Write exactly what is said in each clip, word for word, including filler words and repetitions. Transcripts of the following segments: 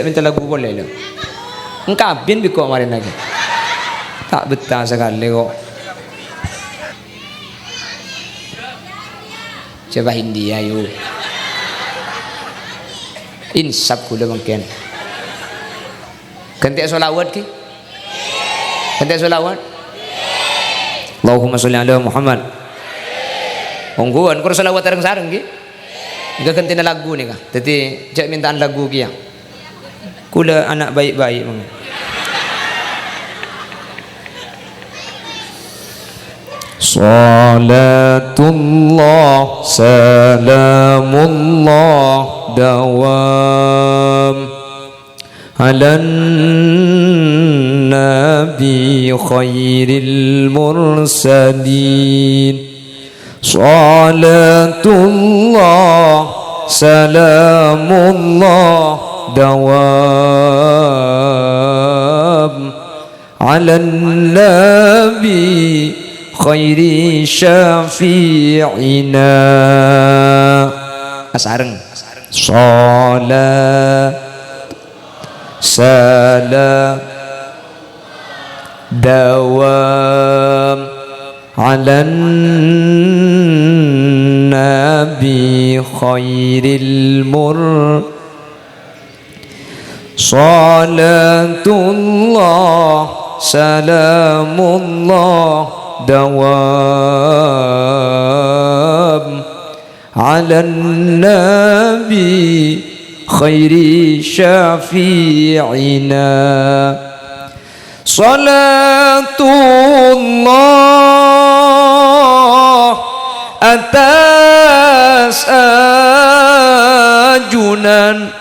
Mènta lagu polè, lo. Engkabin bi' ko' marèna ghi. Ta' bettah sakalè, ko'. Coba Hindia, yu. Insap kaulâ mangkèn. Ghântè sholawat, ghi. Ghântè sholawat. Allahumma sholli ala Muhammad. Ongghuwân, kor sholawat sareng-sareng, ghi. Èngghâ ghântèna lagu nèka. Dhâddhi, jhâ' mènta'an lagu kèya. Kaulâ ana' baik-baik, mangkèn. Salatullah, salamullah, dawam. Alan nabi khairil mursalin. Salatullah, salamullah, dawam. Alan nabi khairi syafi'ina. Asareng. Salat. Salam dawam alan nabi khairil mur. Salatullah, salamullah, dawam alan nabi khairi syafi'ina. Salatullah atas ajunan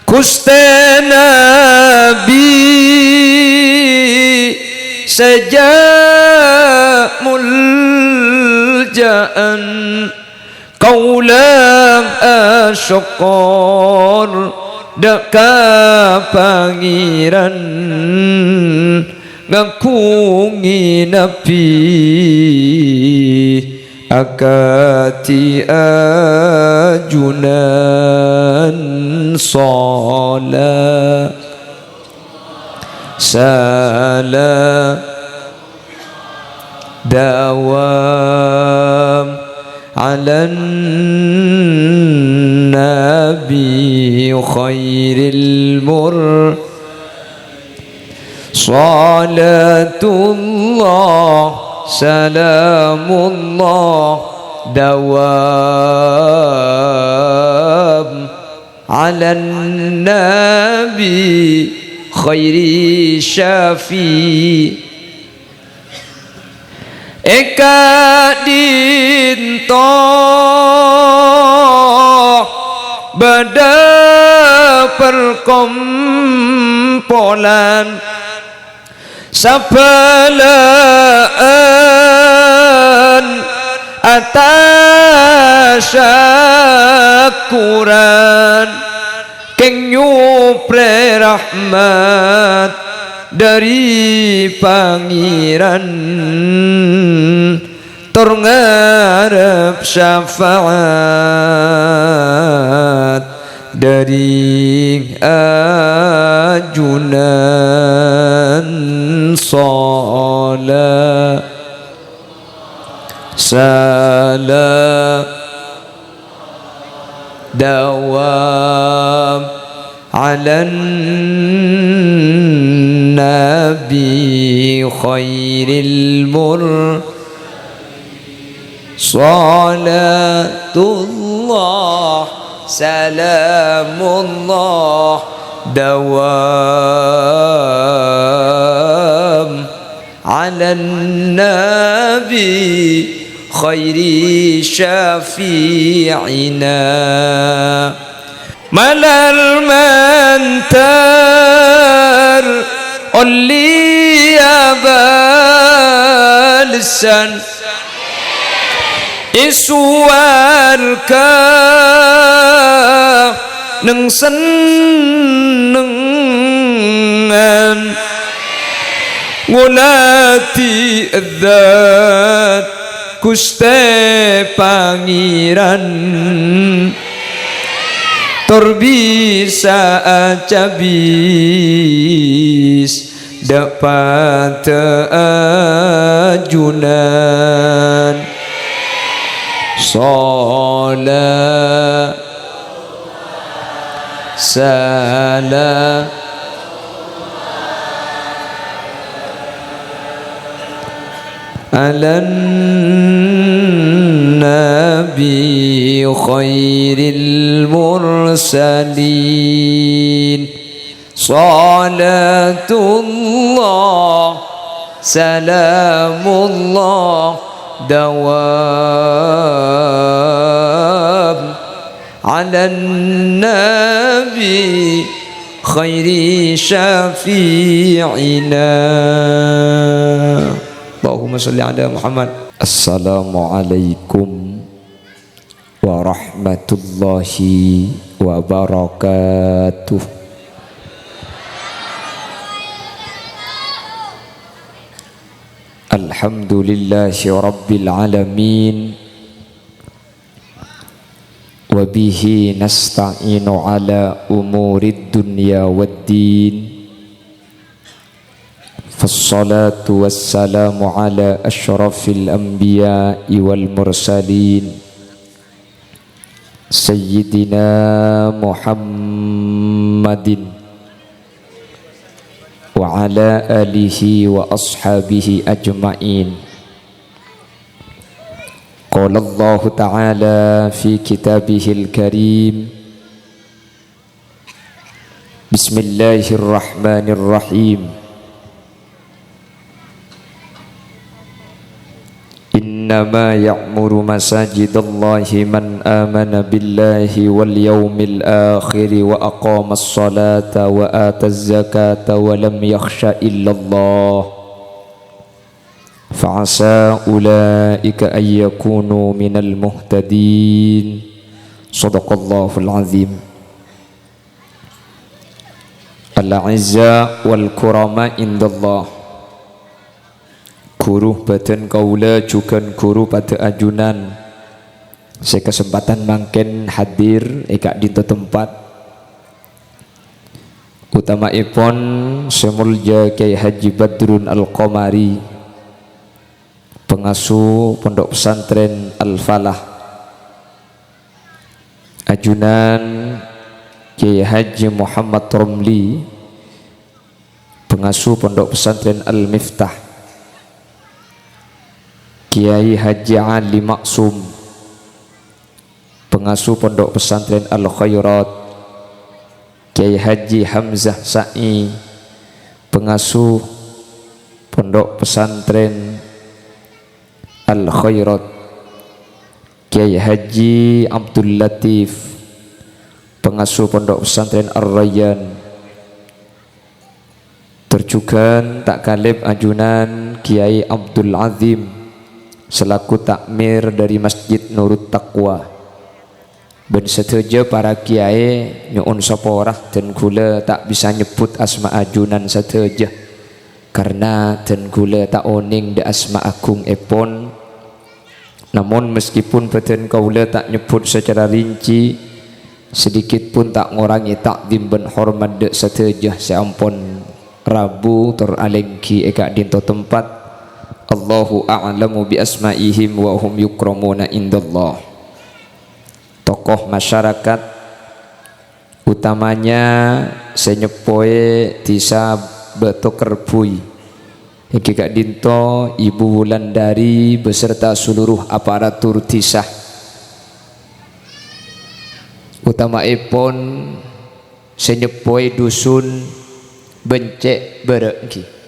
Ghustè Nabi sè jhâ' mulja'an. Kaulâ asokkor dâ' ka Pangèran ngakongè Nabi akadhi ajunan sholat. Salam dawam alan nabi khairil mur. Salatullah, salamullah, dawam alan nabi khairi syafi. È ka'dinto bâdâ parkompolan sabellâ'ân atas syukuran kèng nyoprè rahmat dâri Pangèran. Tor ngarep syafaat dâri ajunan sholat. Salam dawam alan nabi khairil mur. Salatullah, salamullah, dawam alan nabi khairi syafi'ina. Malar mandhâr ollè abâlessan è sowarghâ neng-sennengngan. Ngolatè zat Ghustè Pangèran. Tor bisa acabis dâ' padâ ajunan. Sholat salam ala nabi khairil mursalin. Salatullah, salamullah, dawam ala nabi khairi syafi'ina. Allahumma sholli ala Muhammad. Assalamualaikum warahmatullahi wabarakatuh. Alhamdulillahi rabbil alamin. Wa bihi nasta'inu ala umurid dunya waddin. Fassalatu wassalamu ala asyrafil anbiya'i wal mursalin, Sayyidina Muhammadin wa ala alihi wa ashabihi ajma'in. Qala Allahu ta'ala fi kitabihil karim, Bismillahirrahmanirrahim. Innama ya'muru masajidallahi man amana billahi wal yaumil akhiri wa aqamas salata wa ataz zakata wa lam yakhsha illallah. Fa'asa ulaika ayyakunu minal muhtadin. Shadaqallahul azim. Al-a'izza wal kurama indallah. Ghuru bhâdhân kaulâ jhughân ghuru padâ ajunan sè kasempadhân mangkèn hadir è ka'dinto tempat. Utama'èpon sè molja Kyai Haji Badrun Al-Qomari, pangasuh Pondok Pesantren Al-Falah. Ajunan Kyai Haji Muhammad Romli, pangasuh Pondok Pesantren Al-Miftah. Kyai Haji Ali Maksum, pangasuh Pondok Pesantren Al-Khairat. Kyai Haji Hamzah Sa'i, pangasuh Pondok Pesantren Al-Khairat. Kyai Haji Abdul Latif, pangasuh Pondok Pesantren Ar-Rayyan. Tor jhughân ta' kalèp ajunan Kyai Abdul Azim selaku takmir dhâri Masjid Nurut Taqwa. Bân sadhâjâ para kyai nyo'on sapora, dân ghulâ ta' bisa nyebbhut asma ajunan sadhâjâ, karna dân ghulâ ta' onèng dhâ' asma agungngèpon. Namon, meskipun bhâdhân kaulâ ta' nyebbhut sacara rinci, sedikit pun ta' ngorangè ta'zim bân hormat dhâ' sadhâjâ sè ampon rabu tor alèngghi è ka'dinto tempat. Allahu a'lamu bi asma'ihim wa hum yukramuna indallah. Tokoh masyarakat, utamanya sè nyeppowè Dhisa Bâto Kerbui, èngghi ka'dinto Ibu Wulandari beserta seluruh aparatur dhisa, utama'èpon sè nyeppowè Dusun Bencèk Bârâ' èngghi.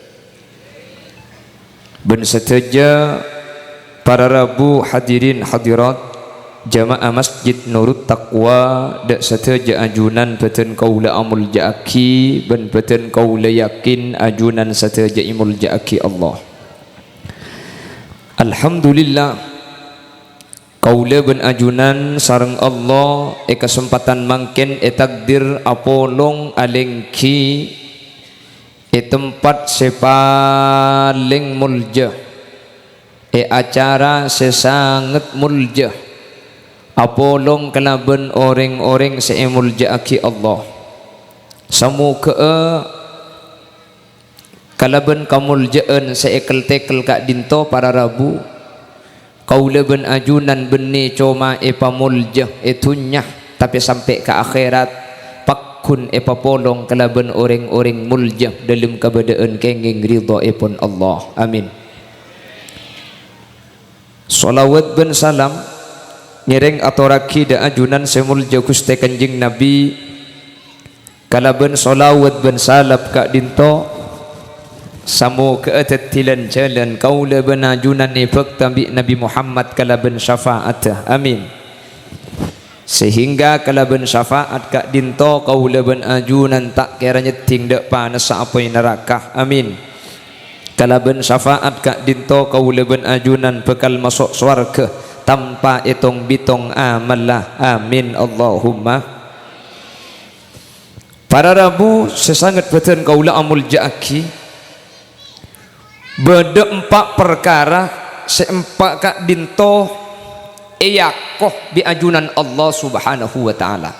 Bân sadhâjâ para rabu, hadirin hadirat, jamaah Masjid Nurut Taqwa, dhâ' sadhâjâ ajunan bhâdhân kaulâ amolja'aghi, bân bhâdhân kaulâ yakin ajunan sadhâjâ èmolja'aghi Allah. Alhamdulillah, kaulâ bân ajunan sareng Allah è kasempadhân mangkèn ètakdir apolong alèngghi è tempat sè palèng molja, è acara sè sanget molja, Apolong kalabân orèng-orèng sè èmoljâ'aghi Allah. Samogâ'â kalabân kamoljâ'ân sè èkel-tèkel ka'dinto para rabu, kaulâ bân ajunan bânnè coma èpamoljâ è dhunnya, tapè sampè' ka akhèrat, pagghun èpapolong kalabân orèng-orèng moljâ dâlem kabâdâ'ân kèngèng ridhoèpon Allah. Amin. Shalawat bân salam ngèrèng atorraghi dâ' ajunan sè moljâ Ghustè Kanjeng Nabi, kalabân shalawat bân salam ka'dinto, samogâ'â dhâddhi lan-jhâlân kaulâ bân ajunan èbhâkta bi' Nabi Muhammad kalabân syafa'addhâ. Amin. Sehingga kalabân syafa'at ka'dinto kaulâ bân ajunan ta' kèra nyeddhing dâ' panassa apoy naraka. Amin. Kalabân syafa'at ka'dinto kaulâ bân ajunan bhâkal maso' sowarghâ tanpa ètong-bitong amalla. Amin, Allahumma. Para rabu sè sanget bâdân kaulâ amoljâ'aghi, bâdâ empa' parkara sè empa' ka'dinto èako bi' ajunan Allah Subhanahu wa Ta'ala.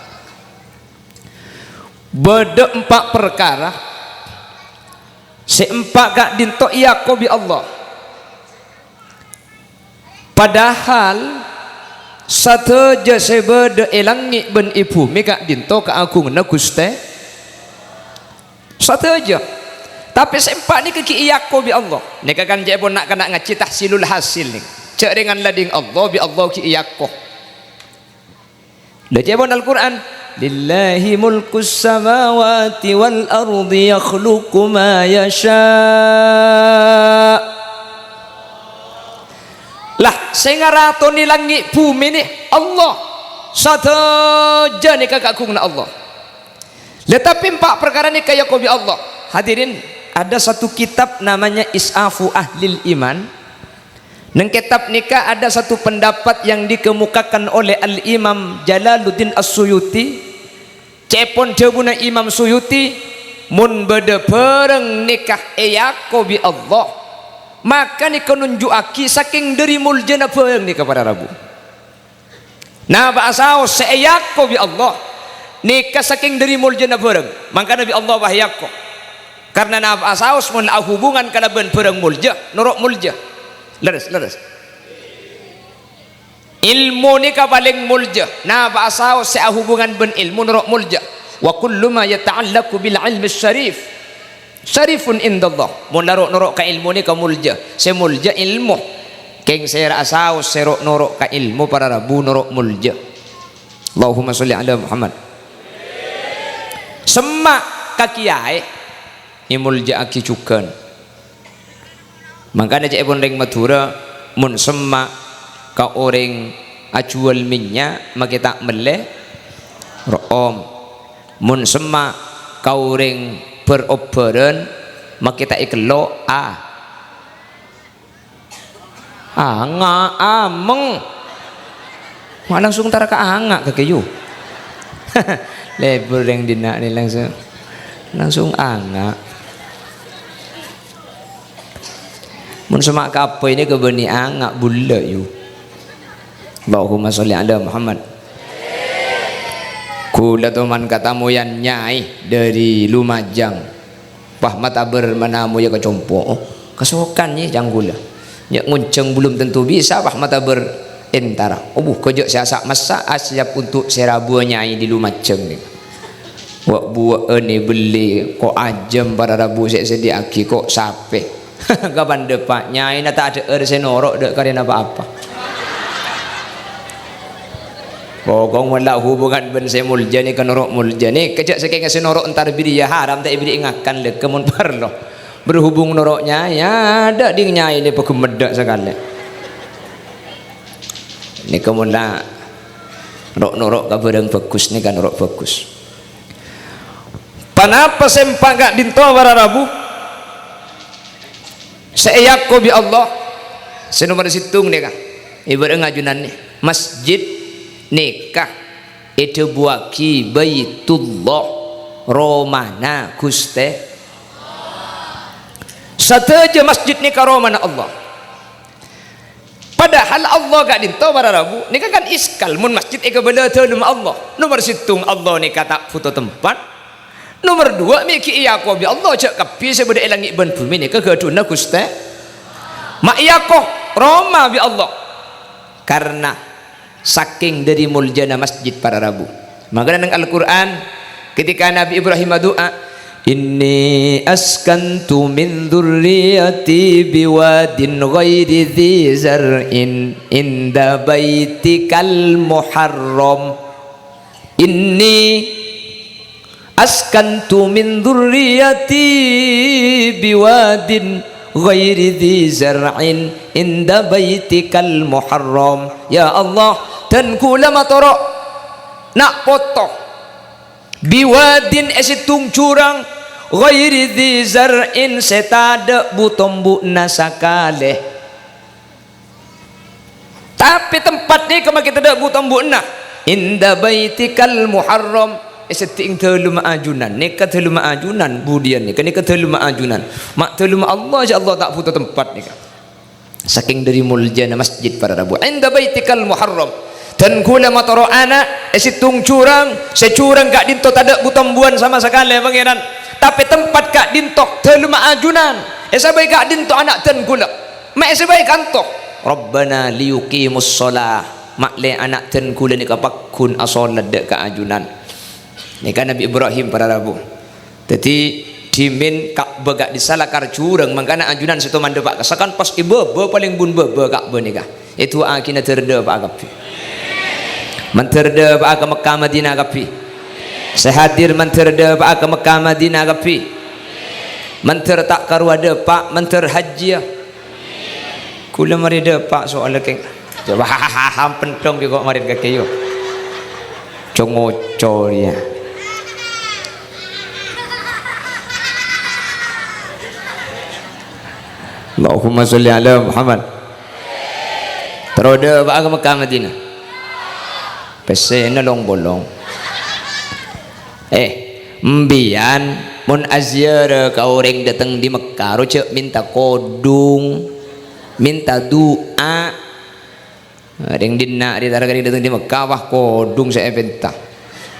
Bâdâ empa' parkara sè empa' ka'dinto èako bi' Allah. Padahal sadhâjâ sè bâdâ è langngè' bân è bhumè ka'dinto kaagunganna Ghustè. Sadhâjâ. Tapè sè empa' nèka ghi' èako bi' Allah. Nèka kan ca'èpon na'-kana' ngajhi tahsilul hasil nèka. Jhâ' rèngan lading Allah bi' Allah ghi' èako. Lha ca'èpon Al-Qur'an, "Lillahi mulkus samawati wal ardi yakhluqu ma yasha'." Lah, sè ngaratonè langngè' bhumè nè Allah. Sadhâjâ nèka kaagunganna Allah. Lah, tapè empa' parkara nèka èako bi' Allah. Hadirin, ada satu kitab namanya Is'afu Ahlil Iman. Neng kètab nèka ada satu pendapat yang dikemukakan oleh Al-Imam Jalaluddin As-Suyuti. Ca'èpon dhâbuna Imam Suyuti, "Mon bâdâ bhârâng nèka èako bi' Allah, maka nèka nunju'aghi sakèng dâri moljâna bhârâng nèka, para rabu." Napa'a saos sè èako bi' Allah, nèka sakèng dâri moljâna bhârâng, mangkana bi' Allah pas èako. Karna napa'a saos mon la ahubungan kalabân bhârâng moljâ, noro' moljâ. Lerres, lerres. Èlmo nèka palèng moljâ, napa'a saos sè ahubungan bân èlmo noro' moljâ. "Wa kullu ma yata'allaqu bil ilmi syarif." Syarifun indallah. Mon la ro'-noro' ka èlmo nèka moljâ. Sè moljâ èlmo. Kèng sèra'a saos sè ro'-noro' ka èlmo para rabu noro' moljâ. Allahumma sholli ala Muhammad. Semma' ka kiyaè èmoljâ'aghi jhughân. Mangkana ca'èpon rèng Madhurâ, mon semma' ka orèng ajhuwâl mènnya', makè ta' mellè ro'om. Mon semma' ka orèng bâr-obbhârân, makè ta' èkello', a-, anga', ameng. Ma' langsung tara ka anga' kakè, yu. Lebur rèng dinna' nè langsung, langsung anga'. Mon semma' ka apoy nèka bânnè anga' bulâ, yu. Allahumma sholli ala Muhammad. Ghulâ toman katamoyan nyai dâri Lumajang. Wah, matabâr manamoya ka compo'. Oh, kasokan, nyè, ca'na ghulâ. Nya' ngonjhâng belum tentu bisa, wah, matabâr entara. Obu, ghâjâ' sè asa' massa', a, siap untuk sè rabuwâ nyai di Lumajang nè. Wâ'-buwâ'ân èbelli, ko' ajâm para rabu sè èsadhiyâ'aghi, ko' sapè. Kapan dâpa', nyaina ta' adhâ'âr sè noro' dâ' karèna pa-apa. Pokok mon la hubungan bân sè moljâ nèka noro' moljâ nèka, jhâ' sakènga sè noro' entar bhiriyâ haram ta' èbhirri ngakan lèkè mon parlo. Berhubung noro' nyai, adâ' dhing nyai nè paghemeddhâ sakalè. Nèka mon la ro'-noro' ka bhârâng bhâghus nèka noro' bhâghus. Panapa sè empa' ka'dinto para rabu? Sè èako bi' Allah, sè nomer sèttong nèka, èbârâ' ngajunan nè, masjid nèka èdhâbuwâghi Baitullah, romana Ghustè. Sadhâjâ masjid nèka romana Allah. Padâ Padahal Allah ka'dinto para rabu. Nèka kan iskal, mon masjid èkabâlâ dâlemma Allah. Nomer sèttong, Allah nèka ta' bhuto tempat. Nomer duwâ', mè' ghi' èakowa bi' Allah jâ' kabbhi sè bâdâ è langngè' bân bhumè nèka ghâdhuwânna Ghustè. Ma' èako roma bi' Allah. Karna sakèng dâri moljâna masjid para rabu. Mangkana neng Al-Qur'an, ketika Nabi Ibrahim adu'a, "Inni askantu min dzurriyyati biwadin ghairi dzi zar'in inda baitikal muharram." Inni askantu min dzurriyyati biwadin ghairi dzi zar'in inda baitikal muharram. Ya Allah, dân ghulâ matoro' na' poto. Biwadin è sèttong jurang, ghairi dzi zar'in sè tadâ' bu-tombu'na sakalè. Tapè tempat nèka ma' ghi' tadâ' bu-tombu'na. Inda baitikal muharram, è seddhi'na dâlemma ajunan. Nèka dâlemma ajunan, budiyân nèka, nèka dâlemma ajunan. Ma' dâlemma Allah, ya Allah, ta' bhuto tempat nèka. Sakèng dâri moljâna masjid para rabu. Inda baitikal muharram. Dân ghulâ matoro' ana' è sèttong jurang, sè jurang ka'dinto tadâ' bu-tombuwân sama sakalè, Pangèran. Tapè tempat ka'dinto dâlemma ajunan. Èsabâi ka'dinto ana' dân ghulâ. Ma' èsabâi kanto. Rabbana liyuqimus shalah. Ma'lè ana' dân ghulâ nèka pagghun asholat dâ' ka ajunan. Nèka Nabi Ibrahim para rabu. Dhâddhi, dhimèn Ka'bah ka'dissa lakar jurang, mangkana ajunan sèttong mandhâpa' ka sakan pas è bâbâ palèng bun bâbâ Ka'bah nèka. Èdu'aaghi mandhâr dâpa'a kabbhi. Mandhâr dâpa'a ka Mekkah Madinah kabbhi. Sè hadir mandhâr dâpa'a ka Mekkah Madinah kabbhi. Mandhâr ta' karowa dâpa', mandhâr hajjiyâ. Ghulâ marè dâpa' soalla kèng. Coba, penthong kèko' marè kakè, yo. Congoco, ya. Allahumma sholli ala Muhammad. Terro dâpa'a ka Mekkah Madinah. Pèssèna long-bolong. Eh, embiyan mon aziarah ka orèng dâteng dâri Mekkah, ro jhâ' mènta kodhung, mènta du'a. Rèng dhinna' rè tara ka rèng dâteng dâri Mekkah, wah, kodhung sè èpènta.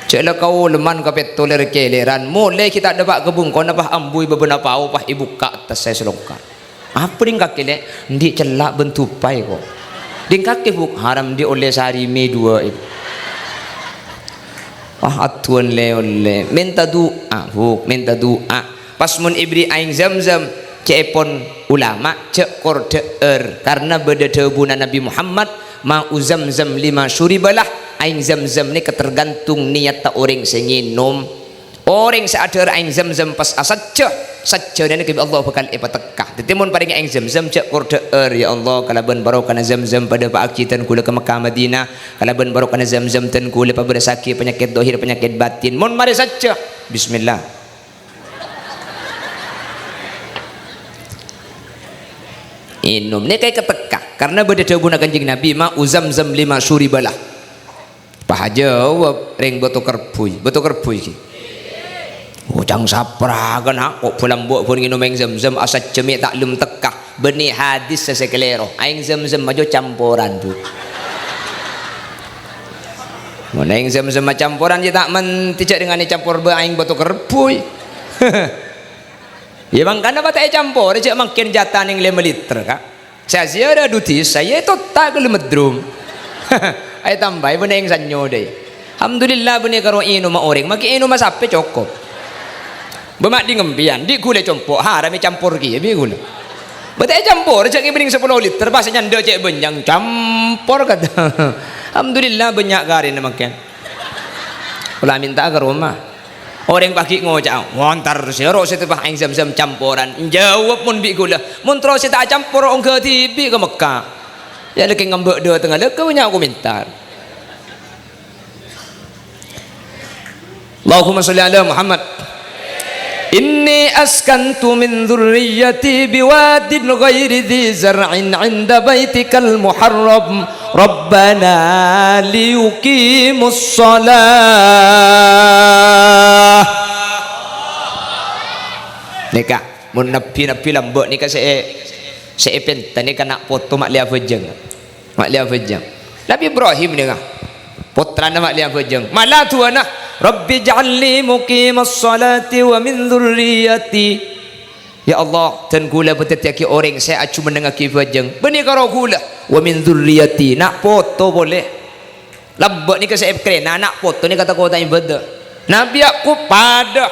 Jhâ' la kaoleman kapètto lèr-kèlèran, molè ghi' ta' dâpa' ka bungkona, pas ambuy bâbâna pao, pas èbukka' attassa èsalongkar. Apa ding kakè, Lè'? Andi' cella' bân dupaè, ko'. Ding kakè, Bu', haram andi' ollè sarè mè duwâ', Bu'. Wah, adduwân lè-ollè. Mènta du'a, Bu', mènta du'a. Pas mon èbèrri' aèng Zamzam, ca'èpon ulama, jhâ' kor dhâ'âr. Karna bâdâ dhâbuna Nabi Muhammad, "Ma'u Zamzam lima syuribalah." Aèng Zamzam nèka tergantung niyatta orèng sè ngènom. Orèng sè adhâ'âr aèng Zamzam pas asajjhâ, sajjhâna nèka bi' Allah bhâkal èpatekka. Dhâddhi, mon parèngè aèng Zamzam, jhâ' kor dhâ'âr, "Ya Allah, kalabân barokana Zamzam padâpa'aghi dân ghulâ ka Mekkah Madinah, kalabân barokana Zamzam dân ghulâ pabherressaghi panyakèt dhâhir, panyakèt batin." Mon marè sajjhâ, bismillah. Ènom. Nèka èkatekka, karna bâdâ dhâbuna Kanjeng Nabi, "Ma'u Zamzam lima syuribalah." Pas ajâwâb rèng Bâto Kerbhuy. Bâto Kerbhuy ghi. Oh, cang sapraghân, ha? Ko' bâlâmbâ' bân ngènom aèng Zamzam, asajjhâ mè' ta' lem tekka. Bânnè hadis sè, sè kalèro. Aèng Zamzam ajâ camporan, Bu. Mon aèng Zamzam acamporan, yâ ta' mentè jhâ' dhingghâna campor bân aèng Bâto Kerbhuy. Yâ, mangkana pas ta' ècampor, jhâ' mangkèn jatana lèma liter, Ka'. Sè aziarah dhu dhisa, yâ ètotta' ghâllu meddrum. Aè tambahi bânnè aèng sannyo, dâi. Alhamdulillah, bânnè karo ènoma orèng, maghi ènoma sapè cokop. Bâ' ma' ding empèyan, dhi' ghulâ compo', haram ècampor kèya bi' ghulâ. Bâ' ta' ècampor, jhâ' ngèbânnèng sapolo liter, pas nyandhâ cè' bânnya'na, campor, kata. Alhamdulillah, bânnya' karèna mangkèn. Pola mènta'a ka roma. Orèng paghi' ngoca'a, "Wah, entar sè ro' sè teppa aèng Zamzam camporan." Jâwâb mon bi' ghulâ, "Mon terro sè ta' acampor, ongghâ dhibi' ka Mekkah." Yâ, lagi ngambâ' dâtengnga, lagi bânnya' komentar. Allahumma sholli ala Muhammad. "Inni askantu min dzurriyyati biwadin ghairi dzi zar'in 'inda baitikal muharram. Rabbana liyuqimus shalah." Nèka, mon nabbhi-nabbhi lambâ' nèka sè è-, sè èpènta nèka na' poto ma' lè abhâjâng. Ma' lè abhâjâng. Nabi Ibrahim nèka, pottrana ma' lè abhâjâng. Mala du'âna, "Rabbij'alni muqimas shalati wa min dzurriyyati." Ya Allah, dân ghulâ bâdâddhiyâghi orèng sè ajumennengngaghi bhâjâng. Bânnè karo ghulâ, "Wa min dzurriyyati," na' poto polè. Lambâ' nèka sè èpèkkèrè, na' poto nèka tako' ta' ibâdâ. Nabi Yakub padâ.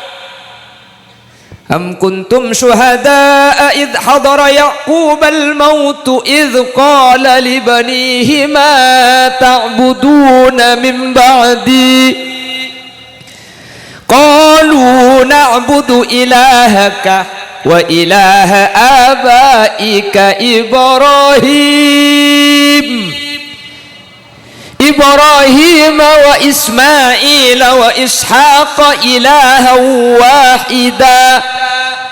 Am kuntum syuhada'a idz hadara Ya'qubal mautu idz qala li banihi ma ta'buduna min ba'di? Qalu na'budu ilahaka wa ilaha abaika Ibrahim. Ibrahim wa Ismail wa Ishaq ilahan wahida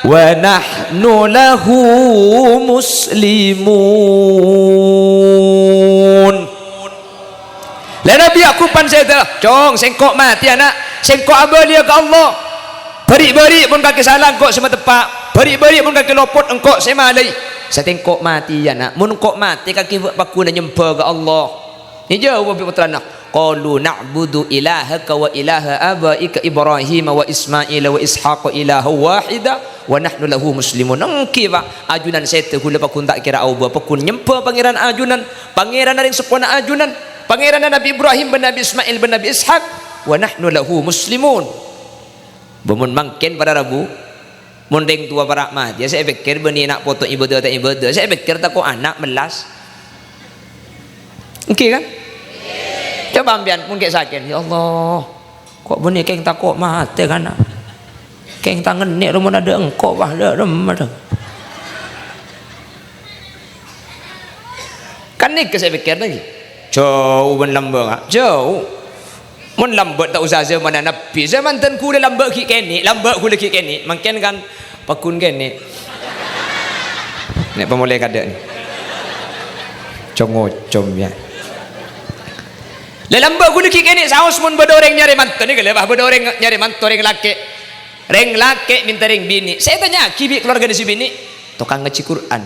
wa nahnu lahu muslimun. La Nabi Yakub pan sèdhâ, "Cong, sèngko' matè, ana'. Sèngko' abâliyâ ka Allah. Bâri'-bâri' mon kakè sala, engko' sè mateppa'. Bâri'-bâri' mon kakè lopot, engko' sè malaè. Satèngko' matè, ana'. Mon engko' matè, kakè bâ' pagghuna nyembhâ ka Allah." Èjâwâb bi' pottrana, "Qalu na'budu ilahaka wa ilaha abaika Ibrahim wa Ismail wa Ishaq ilahan wahida wa nahnu lahu muslimun." Èngghi, Pa', ajunan sèdhâ ghulâ pagghun ta' kèra aobâ, pagghun nyembhâ Pangèran ajunan, Pangèranna rèng seppona ajunan, Pangèranna Nabi Ibrahim bân Nabi Ismail bân Nabi Ishak, wa nahnu lahu muslimun. Bâ mon mangkèn para rabu, mon rèng towa para' matè, sè èpèkkèr bânnè na' poto ibâdâ ta' ibâdâ, sè èpèkkèr tako' ana' mellas. Èngghi, kan? Coba ampèyan, mon ghi' sakèn, "Ya Allah, ko' bânnè kèng tako' matè, kana'? Kèng ta' ngennè' rowa mon adâ' engko', wah, la remma, dâ." Kan nèka sè èpèkkèr lagi. Jhâu bân lambâ', jhâu. Mon lambâ' ta' osa jhâmanna Nabbhi, jhâman dân ghulâ lambâ' ghi' kènè', lambâ' ghulâ ghi' kènè'. Mangkèn kan pagghun kènè'. Nè' pamolè kadâ' nè. Cong-ngocom, ya. La lambâ' ghulâ ghi' kènè' saos mon bâdâ orèng nyarè manto nèka lè, bâ, bâdâ orèng nyarè manto, rèng lakè'. Rèng lakè' mènta rèng binè'. Sè ètanya'aghi bi' kalowargana sè binè', tokang ngajhi Qur'an.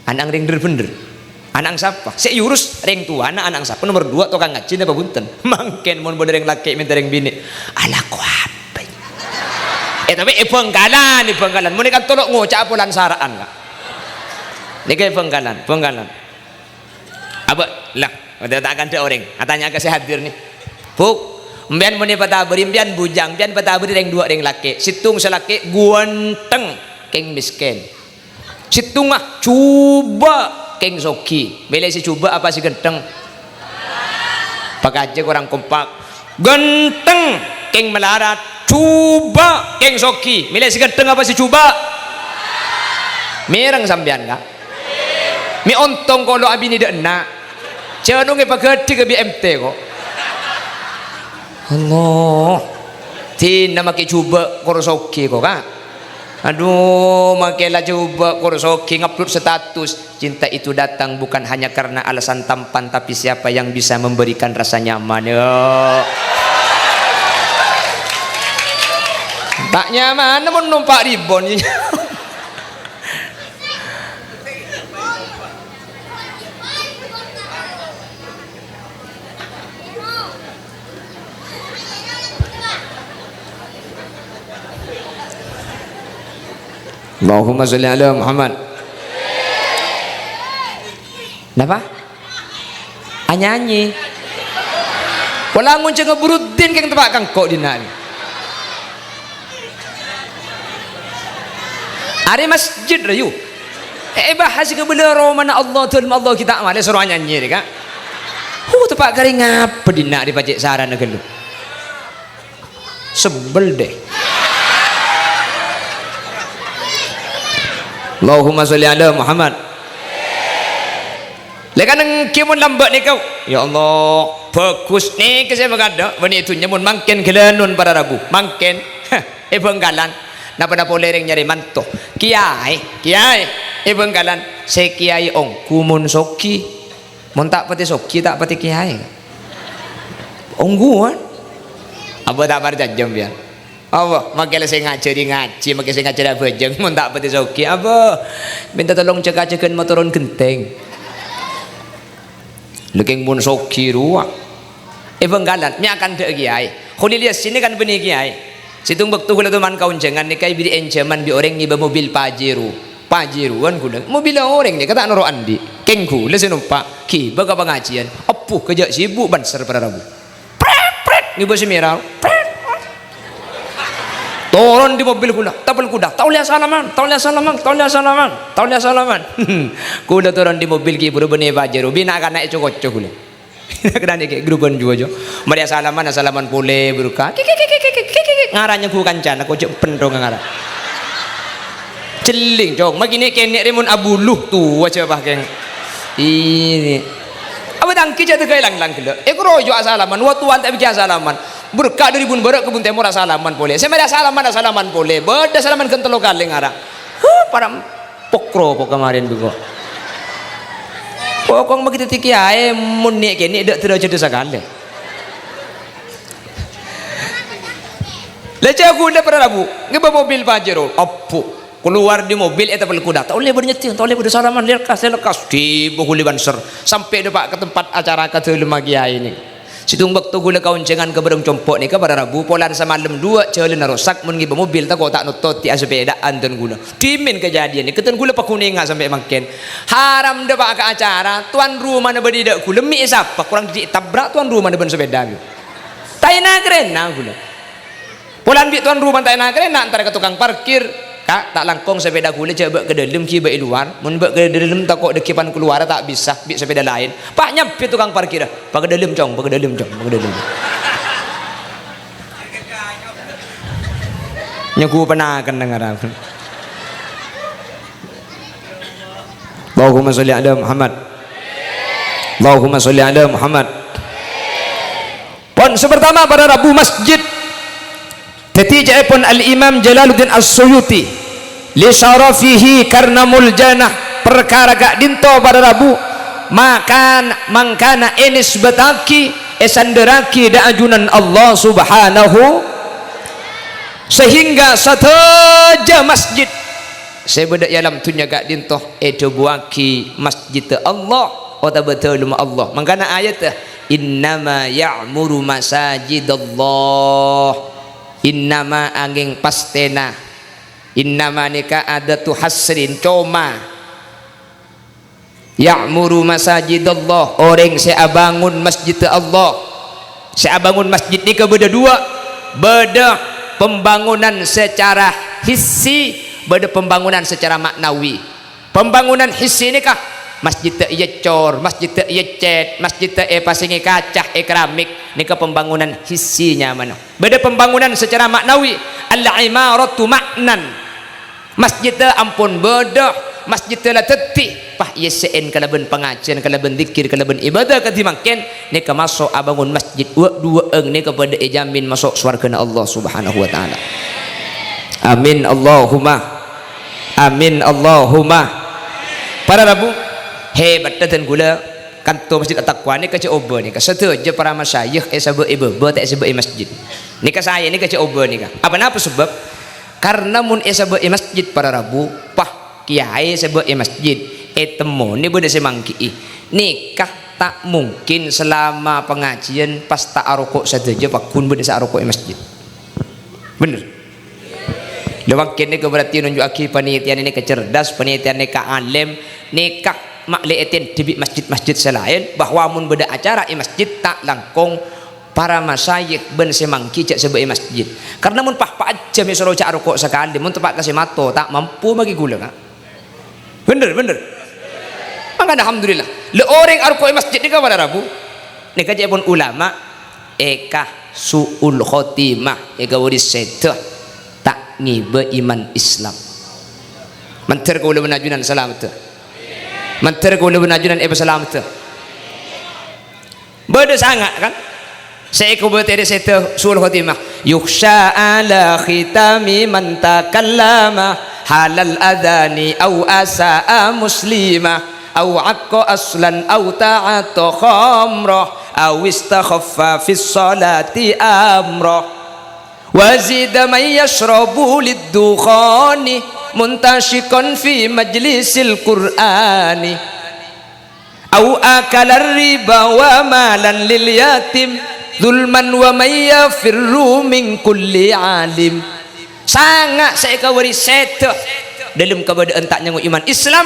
Ana'na rèng dhâr-bhendhâr. Ana'na sapa? Sè èurus rèng towana, ana'na sapa? Nomer duwâ' tokang ngajhi napa bhunten? Mangkèn mon bâdâ rèng lakè' mènta rèng binè', alako apa? Eh, tapè è Bhângkalan, è Bhângkalan. Mon è kanto lo' ngoca' polana sara'an, Ka'. Nèka è Bhângkalan, Bhângkalan. Abâ', la, ta' kandhâ orèng. Atanya ka sè hadir nè. "Bu', empèyan mon èpatabâri empèyan bujang, empèyan patabâri rèng duwâ' rèng lakè'. Sèttong sè lakè' ghântheng, kèng mèskèn. Sèttongnga jhubâ', kèng soghi. Mèlè sè jhubâ' apa sè ghântheng?" Pakajâ korang kompak. "Ghântheng, kèng malarat. Jhubâ', kèng soghi. Mèlè sè ghântheng apa sè jhubâ'?" Mèreng sampèyan, Ka'. Mè' ontong kolo' abinè dâ' enna'. Jhânongngè paghâdhi ka B M T, ko'. Allah. Dinna makè jhubâ' kor soghi, ko', Ka'. Adu, makè la jhubâ' kor soghi ngupload status. Cinta itu datang bukan hanya karena alasan tampan, tapi siapa yang bisa memberikan rasa nyaman. Yo. Ta' nyaman, mon nompa' ribon. Allahumma sholli ala Muhammad. Napa? Anyanyi. Pola ngonjhângnga Buruddin kèng teppa' ka engko' dinna'. Arè masjid, rayu. Eh, bahas kabâlâ romana Allah, dhâlem Allah ghi' ta' malè soro anyanyi rè, Ka'. Huh, teppa' karè ngapa dinna' rè pajhât sarana ghâllu. Sebel deh. Allahumma sholli ala Muhammad. Lè kan èngghi mon lambâ' nèka, ya Allah, bhâghus nèka sè makadâ', bânnè dhunnya mon mangkèn ghâlânon para rabu, mangkèn, è Bhângkalan, napa-napa polè rèng nyarè manto. Kiyaè, kiyaè, è Bhângkalan, sè kiyaè ongghu mon soghi. Mon ta' patè soghi, ta' patè kiyaè. Ongghuwân. Apa ta' parcajâ, sampèyan? Apa? Makè la sè ngajhâri ngajhi, makè sè ngajhâri abhâjâng, mon ta' patè soghi. Apa? Mènta tolong cèk-kacèghân motoron ghentèng. Lèkèng pon soghi rowa. È Bhângkalan, mè' akanta' kèyaè. Kholil Yasin kan bânnè kèyaè. Sèttong bâkto kaulâ toman ka onjhângan nèka èberri' ènjhâman bi' orèng ngèbâ mobil Pajero. Pajerowan kaulâ. Mobilla orèng nèka ta' noro' andi'. Kèng kaulâ sè nompa', ghibâ ka pangajiân. Ebbhu, ghâjâ' sibuk Banser para rabu. Pret, pret, ngèbâ sè mèra. Pret. Toron dâri mobil kaulâ, tapèl kuda. Ta' ollè asalaman, ta' ollè asalaman, ta' ollè asalaman, ta' ollè asalaman. Kaulâ toron dâri mobil ghi' buru bânnè Pajero, bi' na'-kana' èco-koco kaulâ. Kennèng ghi' gruban juwâ, Jo. Marè asalaman, asalaman polè, buru ka. Kik, kik, kik, kik, kik, kik, kik. Ngara nyengghu kancana, kocok penthong ngara. Jhelling, Cong. Maghinè kènè' rè mon abulu, towa jhâ' pakèng. Ini. Apa tangki jhâ' tèghâ lang-lang ghellâ'. Èkaroyok asalaman, wa-towan ta' bighi asalaman. Berka' dâri bun bârâ' ka bun tèmor asalaman polè. Sè marè asalaman, asalaman polè. Bâdâ salaman ghân tello kalè ngara. Huh, para pokro po kamarèn bengko. Pokok maghi dhâddhi kèyaè mon nè' kènè' dâ' dârâjhâddhâ sakalè. La jhâ' kaulâ para rabu, ngèbâ mobil Pajero. Ebbhu. Kalowar dâri mobil, ètapèl kuda. Ta' ollè bâdâ nyeddhing, ta' ollè bâdâ salaman, lèkas, lèkas. Ghibâ kaulâ Banser. Sampè' dâpa' ka tempat acara kadâlemma kèyaè nèka. Sèttong bâkto kaulâ ka onjhângan ka Bârâng Compo' nèka para rabu, polana samalem duwâ' jhâlânna rosak, mon ngèbâ mobil tako' ta' notot è asepèda'an dân kaulâ. Dhimèn kajhâdhiyân nèka, dân kaulâ paghunènga sampè' mangkèn. Haram dâpa' ka acara, towan romana bâdâ è dâ' kaulâ, mè' èsapa, korang dhibi' ètabrak towan romana bân sepèda. Ta' èna-karèna kaulâ. Polana bi' towan roma ta' èna-karèna, entar ka tokang parkir, "Ka', ta' langkong sepèda kaulâ, jhâ' bâ' ka dâlem, ghibâ è lowar. Mon bâ' ka dâlem tako' dâgghi' pan kalowara ta' bisa bi' sepèda laèn." Pas nyambit tokang parkirra, "Bâ' ka dâlem, Cong, bâ' ka dâlem, Cong, bâ' ka dâlem." Nyengghu panaken neng arep. Allahumma sholli ala Muhammad. Allahumma sholli ala Muhammad. Pon sè partama, para rabu, masjid. Dhâddhi, ca'èpon Al-Imam Jalaluddin As-Suyuti, "Li syarafihi, karna moljâna parkara ka'dinto, para rabu, makan-, mangkana ènisbataghi, èsandhârraghi dâ' ajunan Allah Subhanahu, sehingga sadhâjâ masjid sè bâdâ è alam dhunnya ka'dinto èdhâbuwaghi masjidda Allah otabâ dâlemma Allah." Mangkana ayatta, "Innama ya'muru masajidallah." Innama, angèng pastèna. Innama nèka adatu hasrin, coma. "Ya'muru masajidallah," orèng sè abângon masjidda Allah. Sè abângon masjid nèka bâdâ duwâ', bâdâ pembangunan secara hissi, bâdâ pembangunan secara ma'nawi. Pembangunan hissi nèka, masjidda ècor, masjidda ècèt, masjidda èpasèngè kaca, è keramik, nèka pembangunan hissi nyamana. Bâdâ pembangunan secara ma'nawi, al-imaratu ma'nan. Masjidda ampon bâdâ, masjidda la dhâddhi, pas èyèssè'è kalabân pangajiyân, kalabân dzikir, kalabân ibadah kadhi mangkèn, nèka maso' abângon masjid wâ'-duwâ'ân nèka padâ èjamin maso' sowarghâna Allah Subhanahu wa Ta'ala. Amin, Allahumma. Amin, Allahumma. Para rabu, hebatta dân kaulâ, kanto Masjid At-Taqwa nèka jhâ' obâ nèka. Sadhâjâ para masyayikh èsabâ' è bâbâ, ta' èsabâ' è masjid. Nèka saè nèka jhâ' obâ nèka. Apa napa sabâb? Karna mon èsabâ' è masjid para rabu, pas kèyaè sabâ' è masjid, ètemmonè bâdâ sè mangghi'i. Nèka ta' mungkin salama pangajiyân pas ta' aroko' sadhâjâ pagghun bâdâ sè aroko' è masjid. Bhender? Lha, mangkèn nèka berarti nunju'aghi panitiyan nèka cerdas, panitiyan nèka alèm, nèka ma' lè ètèndhâ bi' masjid-masjid sè laèn, bahwa mon bâdâ acara è masjid, ta' langkong para masyayikh bân sè mangghi jhâ' sabâ' è masjid. Karna mon pa'-pa' jhâm èsoro jhâ' aroko' sakalè, mon teppa' ka sè mato, ta' mampu maghi ghulâ, Ka'. Bhender, bhender. Mangkana, alhamdulillah. Lha, orèng aroko' è masjid nèka para rabu. Nèka ca'èpon ulama, èka su'ul khotimah, èka bâdâ sèdhâ, ta' ngibâ iman Islam. Mandhâr kaulâ bân ajunan salameddhâ. Mandhâr kaulâ bân ajunan èpasalameddhâ. Bâdâ sanga', kan? Sè èkobâtèrè sèdhâ su'ul khotimah. "Yukhsha ala khitami man takallama halal adhani au asa'a muslima au aqqa aslan au ta'atta khamra au istakhaffa fis salati amra. Wa zida man yashrabu lid dukhani muntashiqan fi majlisil Qur'ani." Au akalar riba wa malan lil yatim, zulman wa may yafirru min kulli alim. Sanga' sè èkabâri sèdhâ dhâlem kabâdâ'ân ta' nyango iman Islam.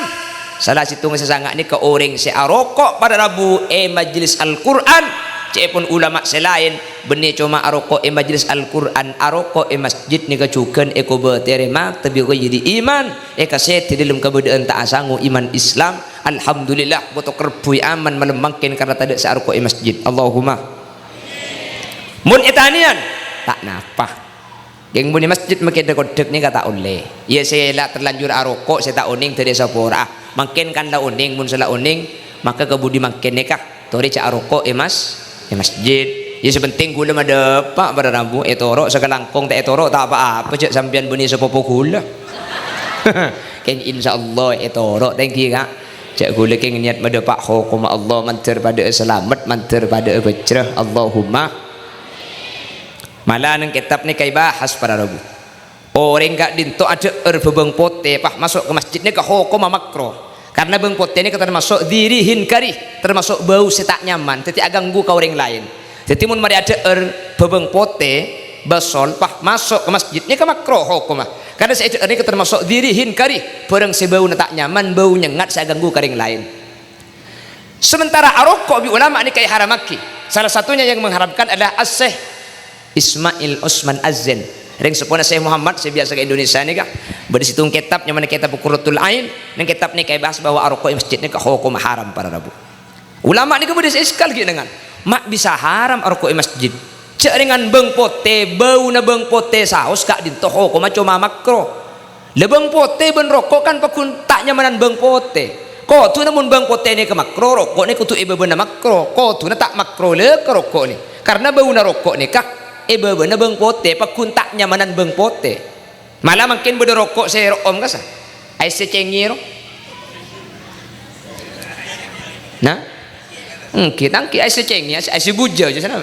Sala sèttongnga sè sanga' nèka orèng sè aroko' para rabu è majelis Al-Qur'an. Ca'èpon ulama sè laèn, bânnè coma aroko' è majelis Al-Qur'an, aroko' è masjid nèka jhughân èkobâtèrè mata bi ghairi iman, èkasèdhâ dhâlem kabâdâ'ân ta' asango iman Islam. Alhamdulillah, bâto karebbhu aman malem mangkèn karna tadâ' sè aroko' è masjid. Allahumma. Mon ètanèyan, ta' napa. Kèng mon è masjid makè dâ-koddhâk nèka ta' ollè. Iyâ sè la terlanjur aroko' sè ta' onèng dâri sapora'a. Mangkèn kan la onèng, mon sè la onèng, maka kabudi mangkèn nèka. Torè jhâ' aroko' è mas-, è masjid. Iyâ sè penting ghulâ madâpa' para rabu, ètoro' sakalangkong ta' ètoro' ta' pa-apa, jhâ' sampèyan bânnè sapopo ghulâ. Kèng insyaallah ètoro', tèngghi, Ka'. Jhâ' ghulâ kèng niyat madâpa' hokomma Allah, mandhâr padâ'â salamet, mandhâr padâ'â bhâjrâ. Allahumma. Mala neng kètab nèka èbahas para rabu. Orèng ka'dinto adhâ'âr bhâbâng potè, pas maso' ka masjid nèka hokomma makro. Karna bâng potè nèka tamaso' dzi rihin karih, tamaso' bâu sè ta' nyaman, dhâddhi aganggu ka orèng laèn. Dhâddhi mon marè adhâ'âr bhâbâng potè, basol, pas maso' ka masjid nèka makro hokomma. Karna sè èdhâ'âr nèka tamaso' dzi rihin karih, bhârâng sè bâuna ta' nyaman, bâu nyengngat sè aganggu ka orèng laèn. Sementara aroko' bi' ulama nèka èharamaghi. Salah satunya yang mengharamkan adalah Asy-Syaikh Ismail Usman Az-Zain. Rèng seppona Syekh Muhammad sè biyasa ka Indonesia nèka. Bâdâ sèttong kètab nyamana kètab Qurratul Ain. Neng kètab nèka èbahas bahwa aroko' è masjid nèka hokomma haram para rabu. Ulama nèka bâdâ sè iskal ghi' nèngan. Ma' bisa haram aroko' è masjid? Jhâ' rèngan bâng potè, bâuna bâng potè saos ka'dinto hokomma coma makro. La bâng potè bân roko' kan pagghun ta' nyamanan bâng potè. Kodhuna mon bâng potè nèka makro, roko' nèka kodhu è bâbâna makro. Kodhuna ta' makro lè ka roko' nè. Karna bâuna roko' nèka è bâbâna bâng potè, pagghun ta' nyamanan bâng potè. Mala mangkèn bâdâ roko' sè ro'om kasa. Aèssè cèngè ro. Nah? Èngghi, tangghâ aèssè cèngè, aèssè, aèssè bujâ, jhâ' sana.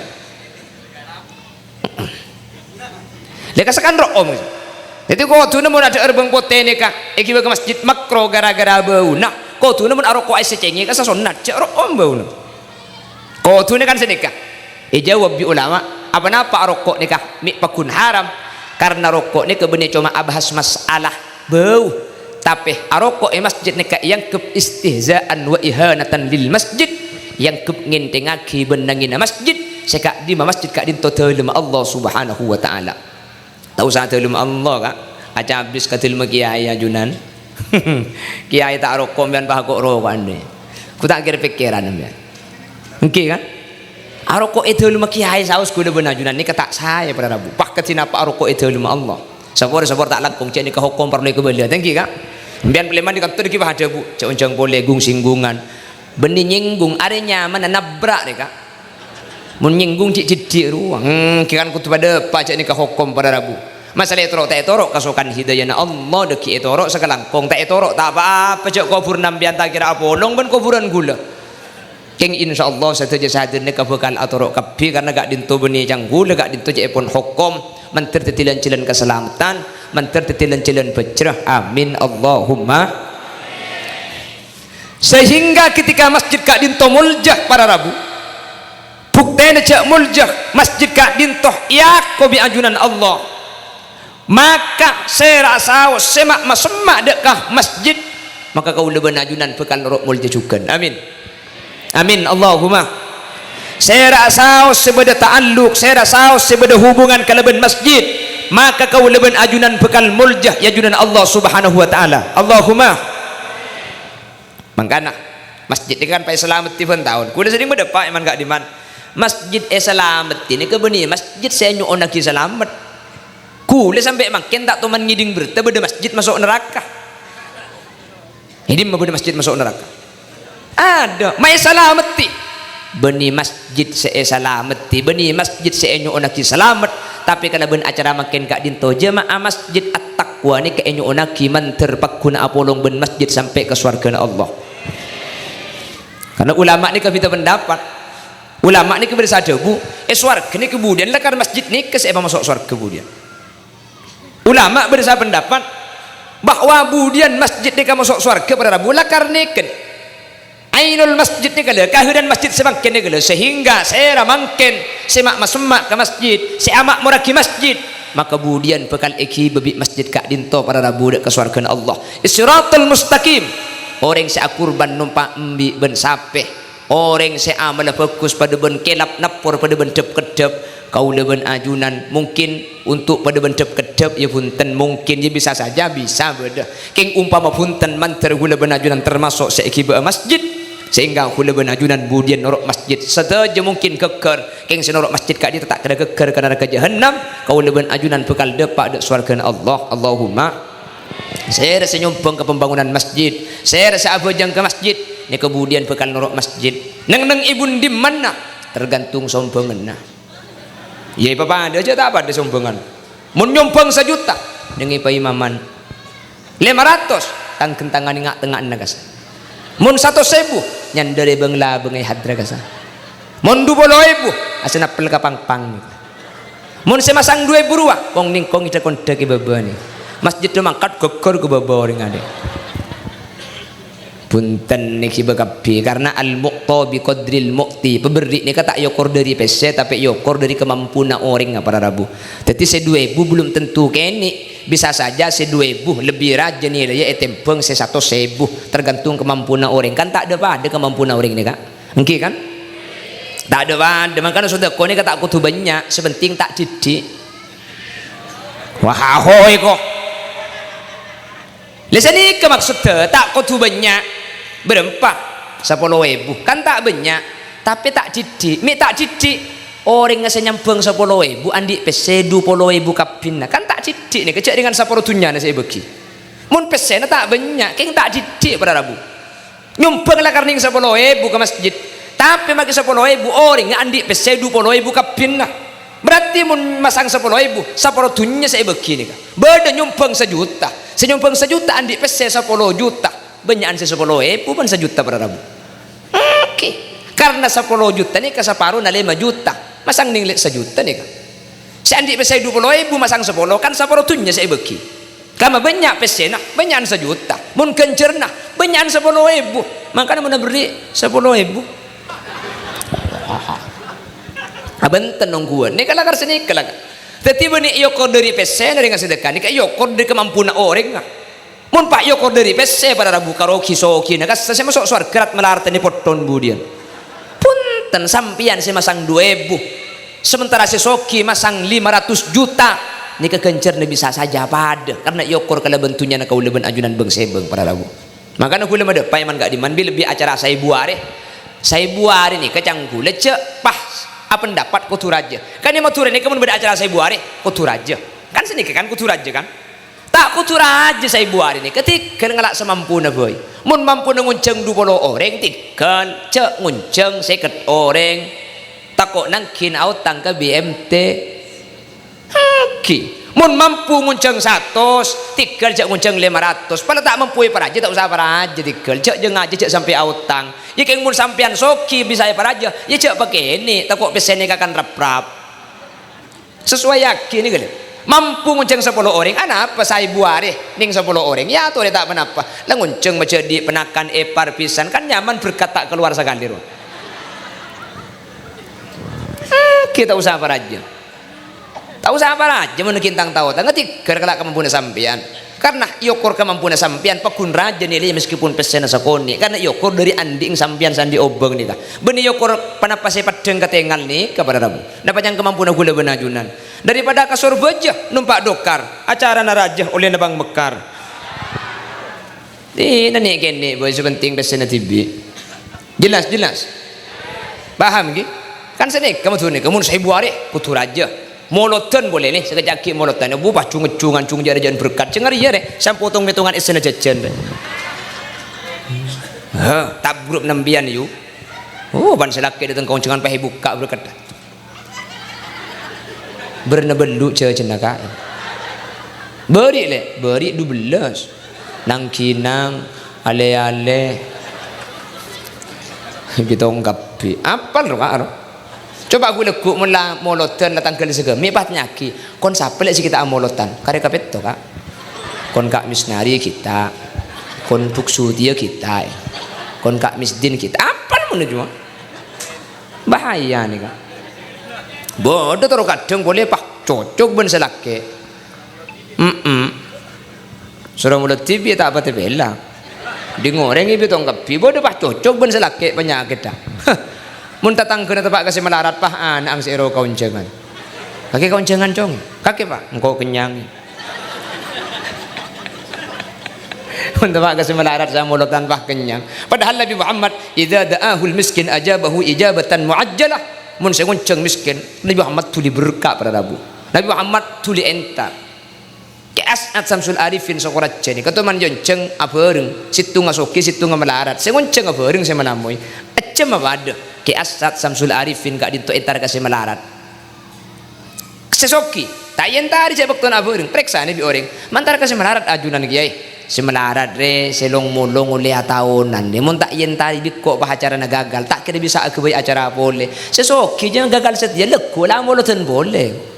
Lha, kasakan ro'om. Dhâddhi, kodhuna mon adhâ'âr bâng potè nèka èghibâ ka masjid makro ghârâ-ghârâ bâuna. Kodhuna mon aroko' aèssè cèngè kasa sonnat, jhâ' ro'om bâuna. Kodhuna kan sanèka. Èjâwâb bi' ulama, apa-napa aroko' nèka mè' pagghun haram? Karna roko' nèka bânnè coma abahas masalah bâu. Tapè aroko' è masjid nèka èangghep istihza'an wa ihanatan lil masjid, èangghep ngènthèngaghi bân nangèna masjid, sè ka'dimma masjid ka'dinto dâlemma Allah Subhanahu wa Ta'ala. Ta' osa dâlemma Allah, Ka'. Acabis ka dâlemma kèyaè ajunan. Kèyaè ta' aroko' sampèyan pas ko' roko'an, dhi. Ghu ta' kèra pèkkèran sampèyan. Èngghi, Ka'? Aroko' è dâlemma kèyaè saos ghulâ bân ajunan nèka ta' saè para rabu. Pas kadhi napa aroko' è dâlemma Allah. Sapor-sapor ta' langkong, jhâ' nèka hokom parlo èkabâlâ. Ta' èngghi, Ka'? Sampèyan palèman è kantor ghi' pas adhâbu, jhâ' onjhâng polè gung-sènggungan. Bânnè nyènggung, arè nyamana nabrak rè, Ka'. Mon nyènggung jhi'-jheddhi' rowa, hmm, ghi' kan kodhu padâ pa' jhâ' nèka hokom para rabu. Masalah ètoro' ta' ètoro', kasokan hidayana Allah, dâggi' ètoro' sakalangkong, ta' ètoro' ta' pa-apa, jhâ' kobhurrâ sampèyan ta' kèra apolong bân kobhurrân ghulâ. Kèng insyaallah sadhâjâ sadhâjâ nèka bhâkal atoro' kabbhi, karna ka'dinto bânnè cangghulâ, ka'dinto ca'èpon hokom, mandhâr dhâddhi lan-jhâlân kasalameddhân, mandhâr dhâddhi lan-jhâlân bhâjrâ. Amin, Allahumma. Sehingga ketika masjid ka'dinto molja para rabu, buktèna jhâ' molja masjid ka'dinto èako bi' ajunan Allah. Maka sèra saos sè ma'-, masemma' dâ' ka masjid, maka kaulâ bân ajunan bhâkal noro' molja jhughân. Amin. Amin, Allahumma. Sèra saos sè bâdâ ta'alluk, sèra saos sè bâdâ hubungan kalabân masjid, maka kaulâ bân ajunan bhâkal molja è ajunan Allah Subhanahu wa Ta'ala. Allahumma. Mangkana, masjid nèka kan pas èsalameddhi bân taon. Kaulâ sering madâpa' è man ka'dimman. Masjid èsalameddhi nèka bânnè masjid sè ènyo'onnaghi salamet. Kaulâ sampè' mangkèn ta' toman ngèdhing bertha bâdâ masjid maso' naraka. È dimma bâdâ masjid maso' naraka? Adâ, ma' èsalameddhi. Bânnè masjid sè èsalameddhi, bânnè masjid sè ènyo'onnaghi salamet, tapè kalabân acara mangkèn ka'dinto jamaah masjid At-Taqwa nèka ènyo'onnaghi mandhâr pagghun apolong bân masjid sampè' ka sowarghâna Allah. Karna ulama nèka bhidhâ pendapat. Ulama nèka bâdâ sè adhâbu, è sowarghâ nèka budiyân lakar masjid nèka sè èpamaso' sowarghâ budiyân. Ulama bâdâ sapendapat bahwa budiyân masjid nèka maso' sowarghâ para rabu lakar nèkèn. Ainul masjid nèka lho, kahèran masjid sè mangkèn nèka lho, sehingga sèra mangkèn sè ma'-, masemma' ka masjid, sè ama'-morraghi masjid, maka budiyân bhâkal èghibâ bi' masjid ka'dinto para rabu dâ' kasowarghâna Allah. Is-siratal mustaqim. Orèng sè akurban nompa' embi' bân sapè. Orèng sè amalla bhâghus padâ bân kèlap, nappor padâ bân dhâp-keddhâp. Kaulâ bân ajunan mungkin untuk padâ bân dhâp-keddhâp, ya bhunten, mungkin, ya bisa saja bisa bâdâ. Kèng umpama bhunten, mandhâr kaulâ bân ajunan tamaso' sè èghibâ'â masjid, sehingga kaulâ bân ajunan budiyân noro' masjid. Sadhâjâ mungkin ghâgghâr, kèng sè noro' masjid ka'dinto ta' kèra ghâgghâr ka naraka jahannam, kaulâ bân ajunan bhâkal dâpa' dâ' sowarghâna Allah. Allahumma. Sèra sè nyombhâng ka pembangunan masjid, sèra sè abhâjâng ka masjid, nèka budiyân bhâkal noro' masjid. Neng-enneng è bun dimma, tergantung sombhânganna. Iyâ, èpapadâ jhâ' ta' padâ sombhângan. Mon nyombhâng sajuta, neng è paimaman. Lèma ratos, tang-ghântangana nga'-tengnga'anna kassa'. Mon satos èbu, nyandâr è bâng-labângnga è hadra kassa'. Mon du polo èbu, asanapel ka pang-pang. Mon sè masang du èbu rowa, kong-nèngkong è dhâ-kondhâ è bâbâna. Masjid du mangkat ghâgghâr ka bâbâ orèng adâ'. Bhunten nèka bâ kabbhi, karna al-mu'ta bi qadril mu'ti. Pabherri' nèka ta' èokor dhâri pèssè, tapè èokor dhâri kamampuna orèng, para rabu. Dhâddhi sè du èbu belum tentu kènè'. Bisa saja sè du èbu lebbi rajâ nilaiya ètèmbhâng sè satos èbu, tergantung kamampuna orèng. Kan ta' dhâ-padâ kamampuna orèng nèka. Èngghi kan? Ta' dhâ-padâ, mangkana sodâko nèka ta' kodhu bânnya', sè penting ta' dhiddhi'. Wah, ahoy ko. Lha sanèka maksoddhâ, ta' kodhu bânnya'. Bârâmpa? Sapolo èbu. Kan ta' bânnya', tapè ta' dhiddhi'. Mè' ta' dhiddhi'. Orèngnga sè nyambhâng sapolo èbu andi' pèssè du polo èbu kabbhinna. Kan ta' dhiddhi' nèka, jhâ' rèngan saporo dhunnyana sè èbâghi. Mon pèssèna ta' bânnya', kèng ta' dhiddhi', para rabu. Nyombhâng lakar nèng sapolo èbu ka masjid, tapè makè sapolo èbu orèngnga andi' pèssè du polo èbu kabbhinna. Berarti mon masang sapolo èbu, saporo dhunnya sè èbâghi nèka. Bâdâ nyombhâng sajuta. Sè nyombhâng sajuta andi' pèssè sapolo juta. Bânnya'an sè sapolo èbu bân sajuta, para rabu. Oke. Karna sapolo juta nèka saparona lèma juta. Masang nèng lè' sajuta nèka. Sè andi' pèssè du polo èbu masang sapolo, kan saporo dhunnya sè èbâghi. Kamma bânnya' pèssèna, bânnya'an sajuta. Mon ghânjhârânna, bânnya'an sapolo èbu. Mangkana mon aberri' sapolo èbu. Abânten ongghuwân. Nèka lakar sanèka lakar. Dhâddhi bânnè èokor dhâri pèssèna rèng asadhekka. Nèka èokor dhâri kamampuna orèngnga. Mon pa' èokor dhâri pèssè, para rabu, karogi sogina kassa' sè maso' sowarghâ rat-malaratana potthon budiyân. Bhunten, sampèyan sè masang du èbu. Sementara sè soghi masang lèma ratos juta, nèka ghânjhârânna bisa saja padâ, karna èokor kalabân dhunnyana kaulâ bân ajunan bâng-sèbâng, para rabu. Mangkana kaulâ madâpa' è man ka'dimman bi-, lebbi acara saèbu arè. Saèbu arè nèka ca'na kaulâ jhâ' pas apendapat kodhu rajâ. Kan è Madhurâ nèka mon bâdâ acara saèbu arè, kodhu rajâ. Kan sanèka kan kodhu rajâ kan? Ta' kodhu rajâ saèbu arè nèka, tèghâl ngala' samampuna bhâi. Mon mampuna ngonjhâng du polo orèng, tèghâl, jhâ' ngonjhâng sèket orèng. Tako' nangghin aotang ka B M T. Èngghi. Mon mampu ngonjhâng satos, tèghâl jhâ' ngonjhâng lèma ratos. Pala ta' mampu èparajâ, ta' osa parajâ tèghâl. Jhâ' jhâ' ngajhi, jhâ' sampè' aotang. Iyâ kèng mon sampèyan soghi bisa èparajâ, iyâ jhâ' pakènè', tako' pèssèna kakan raprap. Sesuaiaghi nèka lho. Mampu ngonjhâng sapolo orèng, anapa saèbu arè nèng sapolo orèng? Yâ, torè ta' ponapa. La ngonjhâng majhâdhi' ponakan èpar bhisan, kan nyaman berkat ta' kalowar sakalè, ro. Èngghi ta' osa parajâ. Ta' osa parajâ mon ghi' tang tao, ta' ngatèghâr kala' kamampuna sampèyan. Karna èokor kamampuna sampèyan, pagghun rajâ nilai meskipun pèssèna sakonè', karna èokor dhâri andi'na sampèyan sè andi' obâng nèka. Bânnè èokor ponapa sè peddhâng ka tèngal nèka, para rabu. Napa ca'na kamampuna kaulâ bân ajunan. Daripada ka Sorbhâjâ nompa' dokar, acarana rajâ ollèna bâng mekkar. Dinah nè'-kènè', boy, sè penting pèssèna dhibi'. Jelas, jelas? Paham, ghi? Kan sanèka Madhurâ nèka, mon saèbu arè, kodhu rajâ. Molodhân polè, nè, sakejjhâ' aghi' molodhân. Bu, pas jung-ngejjhung, jung jhâ' rajâ'ân berkat. Sè ngarè, yâ, rè, sampotong-metongan èssèna jhâjhân, rè. Hah, tabrup nampèyan, yu. Oh, pan sè lakè' dâteng ka onjhângan pas èbukka' berkat. Bârna bellu' jhâjhânna, Ka'. Bâri', Lè', bâri' dubellâs. Nang-ghinang, alè-alè. Ghi tong kabbhi. Apal, ro, Ka', ro? Coba ghu-, lagghu' mon la molodhân la tangghâl saghâmè' pas tanya'aghi, "Kon sapa, Lè', sè ghi' ta' amolodhân?" Karè kapètto, Ka'. Kon Ka' Misnari ghi' ta'. Kon Bu' Sutiyah ghi' ta'. Kon ka' misdin kita. Apa mon coma? Bahaya nèka. Bâdâ terro kadhâng polè pas cocok bân sè lakè'. Mm-mm. Soro molod dhibi' ta' patè pèla. Ding orèng èbitong kabbhi, bâdâ pas cocok bân sè lakè' panyakèdhâ. Hah. Mon tatangghâna teppa' ka sè malarat, pas ana'na sè èro kaonjhângan. Kakè kaonjhângan, Cong. Kakè, Pak. Engko' kennyang. Mon teppa' ka sè malarat, sè amolodhân pas kennyang. Padahal Nabi Muhammad, "Idza da'ahul miskin ajabahu ijabatan mu'ajjalah." Mon sè ngonjhâng miskin, Nabi Muhammad dhuli berka' para rabu. Nabi Muhammad dhuli entar. Kè As'ad Samsul Arifin Sokorajjâ nèka toman èonjhâng abhâreng, sèttonga soghi, sèttonga malarat. Sè ngonjhâng abhâreng sè manamoy. Ajjhâmma padâ. Kè As'ad Samsul Arifin ka'dinto entar ka sè malarat. Sè soghi, ta' èentarè jhâ' bâktona abhâreng. Parèksanè bi' orèng. Mantar ka sè malarat ajunan kèyaè. Sè malarat rè, sè long-molong ollè ataonan rè. Mon ta' èentarè bi' engko' pas acarana gagal, ta' kèra bisa aghâbây acara polè. Sè soghi jhâ' gagal satèya, lagghu' la amolodhân polè.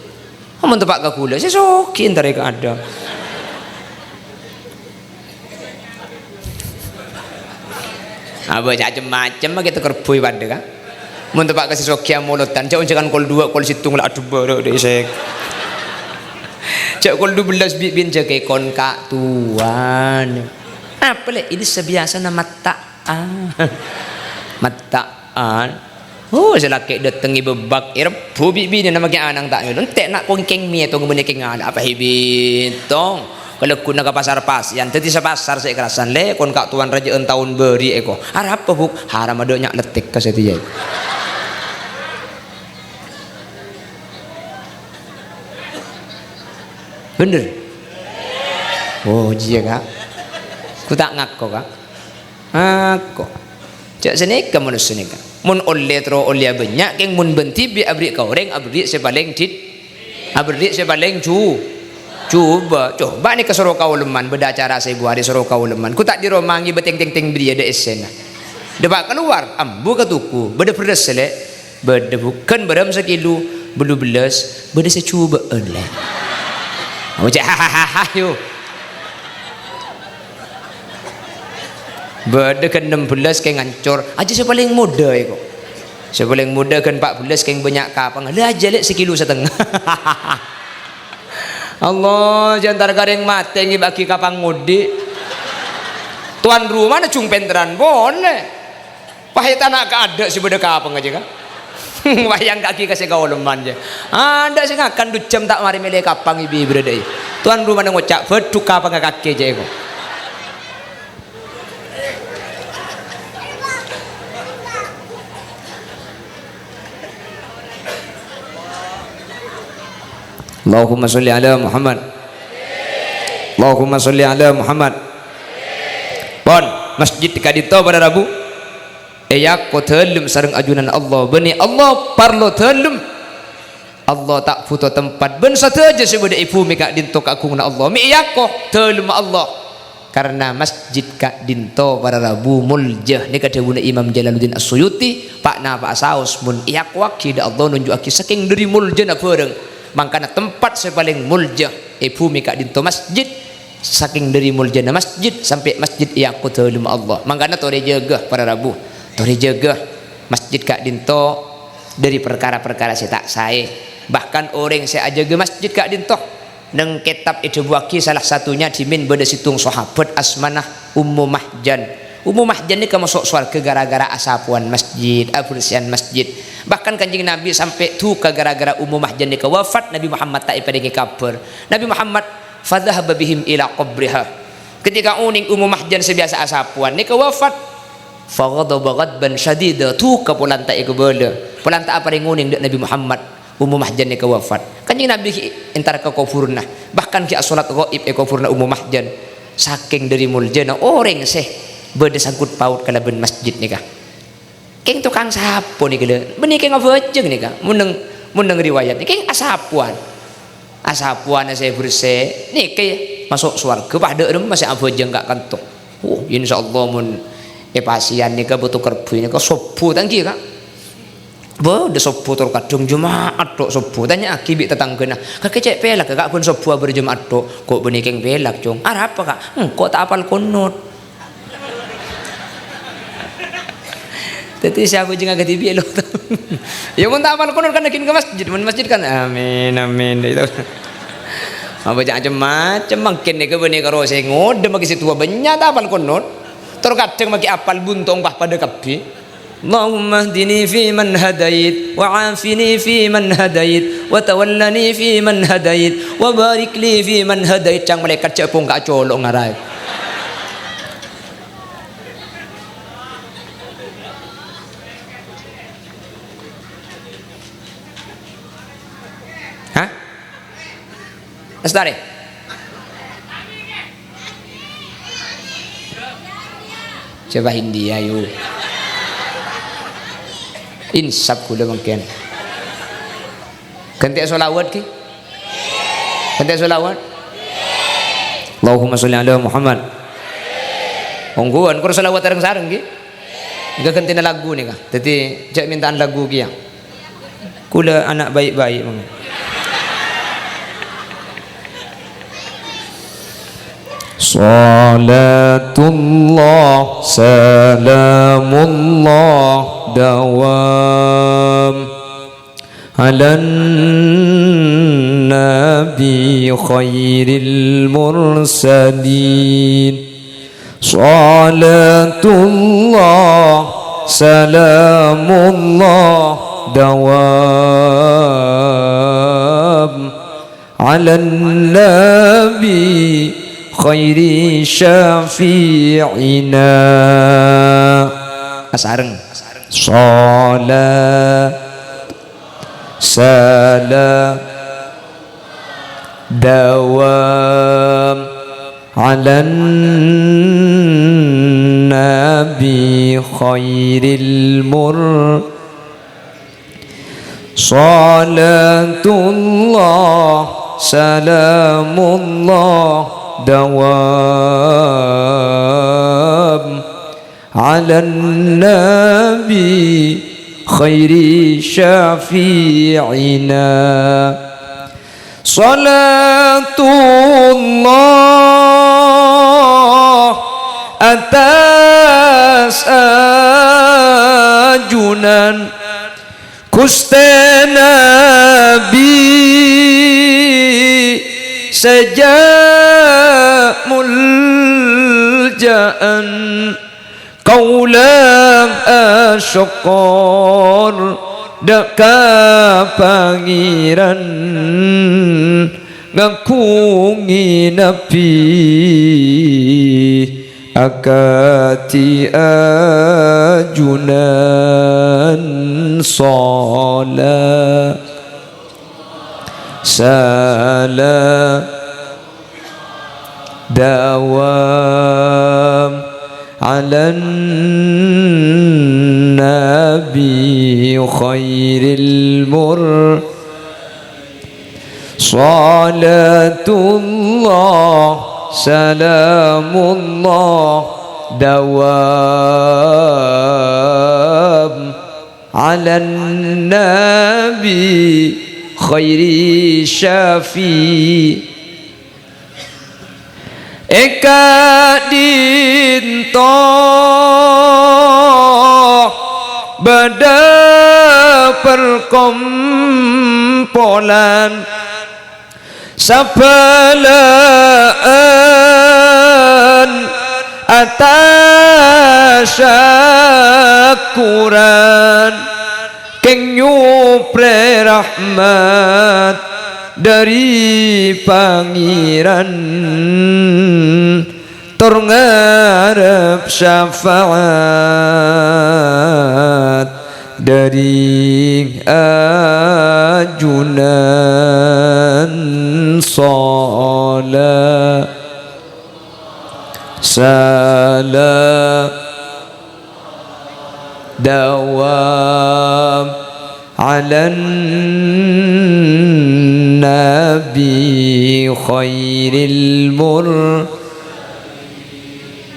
Mon teppa' ka ghulâ, sè soghi èntarè ka adâ. Abâ' cem-macem, ma' kèto kerbhuy padâ, ka. Mon teppa' ka sè soghi amolodhân, jhâ' onjhângan kol duwâ', kol sèttong la adhu bârâ' dhâ' sèk. Jhâ' kol dubellâs bi'-, bin jhâ' kèkon ka' towan. Apa, Lè'? Ini sabiasana matta'an. Matta'an. Oh, sè lakè' dâteng èbâbâk, èrebbhu bi' binèna makè anang ta' mèlo. Entè' na' kongkèng mèyètong bânnè kèng ana' apa èbitong. Kalagghuna ka pasar pasèyan, dhâddhi sapasar sè èkarasan, "Lè', kon ka' towan rajâ'ân taon bâri' èko." "Arapa, Bu'?" "Haram adâ' nya' lettèkka satèya." Bhender? Oh, jiyâ, Ka'. Ku ta' ngako, Ka'. Ako. Jhâ' sanèka manossa nèka. Mon ollè terro ollèya bânnya', kèng mon bân dhibi' aberri' ka orèng, aberri' sè palèng dhit-, aberri' sè palèng ju-, jhubâ'. Coba nèka soro kaolemman, bâdâ acara sèbu arè soro kaolemman. Ku ta' dhi-, roma ngibâ teng-tengteng bâriyâ dâ' essèna. Dâpa' kalowar, ambu ka toko, bâdâ bherrâs, Lè'. Bâdâ, Bu'. Ghân bârâmma sakilo? Bâllu bellâs. Bâdâ sè jhubâ'ân, Lè'. Oh, cè', hahaha, yo. Bâdâ ghân nem bellâs kèng ancor. Ajjhâ sè palèng modâ, èko. Sè palèng modâ ghân pa' bellâs kèng bânnya' kapang. La ajjhâ, Lè', sakilo satengnga. Allah, jhâ' entar ka orèng matè ngibâ'aghi kapang ngodhi'. Towan romana jhung pènterran polè. Wah, è tana' kaadâ' sè bâdâ kapang ajjhâ, Ka'. Wah, èangka'aghi ka sè kaolemman, jhâ. Adâ' sè ngakan du jhâm ta' marè mèlè kapang ibi-, bârâdhâ'i. Towan romana ngoca', "Bâdhuk kapangnga kakè, jhâ, èko." Allahumma sholli ala Muhammad. Allahumma sholli ala Muhammad. Pon, masjid ka'dinto para rabu. Èako dhâlem sareng ajunan Allah. Bânnè Allah parlo dhâlem. Allah ta' bhuto tempat. Bân sadhâjâ sè bâdâ è bhumè ka'dinto kaagunganna Allah. Mè' èako dhâlemma Allah. Karna masjid ka'dinto para rabu molja. Nèka dhâbuna Imam Jalaluddin As-Suyuti, pa'-napa'a saos mon èakoaghi dâ' Allah nonjhu'aghi sakèng dhâri moljana bhârâng. Mangkana tempat sè palèng molja è bhumè ka'dinto masjid. Sakèng dhâri moljana masjid, sampè' masjid èako dhâlemma Allah. Mangkana torè jâgâ, para rabu. Torè jâgâ masjid ka'dinto dhâri parkara-parkara sè ta' saè. Bahkan orèng sè ajâgâ masjid ka'dinto, neng kètab èdhâbuwaghi salah satunya dhimèn bâdâ sèttong sahabat asmana Ummu Mahjan. Ummu Mahjan nèka maso' sowarghâ gara-gara asapowan masjid, abersèyan masjid. Bahkan Kanjeng Nabi sampè' duka gara-gara Ummu Mahjan nèka wafat, Nabi Muhammad ta' èparèngè kabhâr. Nabi Muhammad fadzahaba bihim ila qabriha. Ketika onèng Ummu Mahjan sè biyasa asapowan nèka wafat, faghadaba ghadban syadida, duka polana ta' èkabâlâ, polana ta' aparèng onèng dâ' Nabi Muhammad. Ummu Mahjan nèka wafat. Kanjeng Nabi ghi' entar ka koburna, bahkan ghi' asolat ghaib è koburna Ummu Mahjan. Sakèng dhâri moljâna orèng sè bâdâ sangkut paut kalabân masjid nèka. Kèng tokang sapo nèka, lho? Bânnè kèng abhâjâng nèka. Mon neng, mon neng riwayat nèka kèng asapowan. Asapowana sè bersè. Nèka, yâ, maso' sowarghâ, padâ remma sè abhâjâng ka' kanto. Oh, insyaallah mon èpasèyan nèka bhuto kerbhuy nèka sobbhu ta' ènggi, Ka'. Bâdâ sobbhu tor kadhâng Juma'at tok sobbhu. Tanya'aghi bi' tatangghâna, "Kakè cè' pèlak, Ka', bân sobbhu abhâr Juma'at tok?" "Kok bânnè kèng pèlak, Cong." "Arapa, Ka'?" "Engko' ta' apal konot." Dhâddhi sè abhâjâng akadhi biyâ lo. Ya, mon ta' apal kunut kan ghi' ka masjid, mon masjid kan, "Amin, amin." Itu. Abhâjâng cem-macem, mangkèn nèka bânnè karo sè ngodâ, maghi sè towa bânnya' ta' apal kunut. Tor kadhâng maghi apal bunto pas padâ kabbhi. Allahumma hdini fi man hadait, wa afini fi man hadait, wa tawallani fi man hadait, wa barik li fi man hadait. Cang malaèkat jhâ' bhungka' colo' ngaraè. Hah? Lestari? Coba Hindia, yu. Insaf kaulâ mangkèn. Ghântè sholawat, ghi? Ghântè sholawat? Allahumma sholli ala Muhammad. Ongghuwân, kor sholawat sareng-sareng, ghi? Èngghâ ghântèna lagu nèka. Dhâddhi, jhâ' mènta'an lagu kèya. Kaulâ ana' baik-baik, mangkèn. Salatullah, salamullah, dawam. Alan nabi khairil mursalin. Salatullah, salamullah, dawam. Alan nabi khairi syafi'ina. Asareng. Salat Salam dawam alan nabi khairil mur. Salatullah, salamullah dawam alan nabi khairi syafi'ina. Salatullah atas ajunan Ghustè Nabi sajâ' mulja'an. Kaulâ asokkor dâ' ka Pangèran ngagungè Nabi akadhi ajunan. Sala, sala dawam alan nabi khairil mur. Salatullah, salamullah dawam alan nabi khairi syafi. È ka'dinto bâdâ parkompolan sabâlâ'ân atasyakkuran. Kèng nyoprè rahmat dâri Pangèran, tor ngarep syafaat dâri ajunan. Sala, sala dawam alan nabi khairil mur.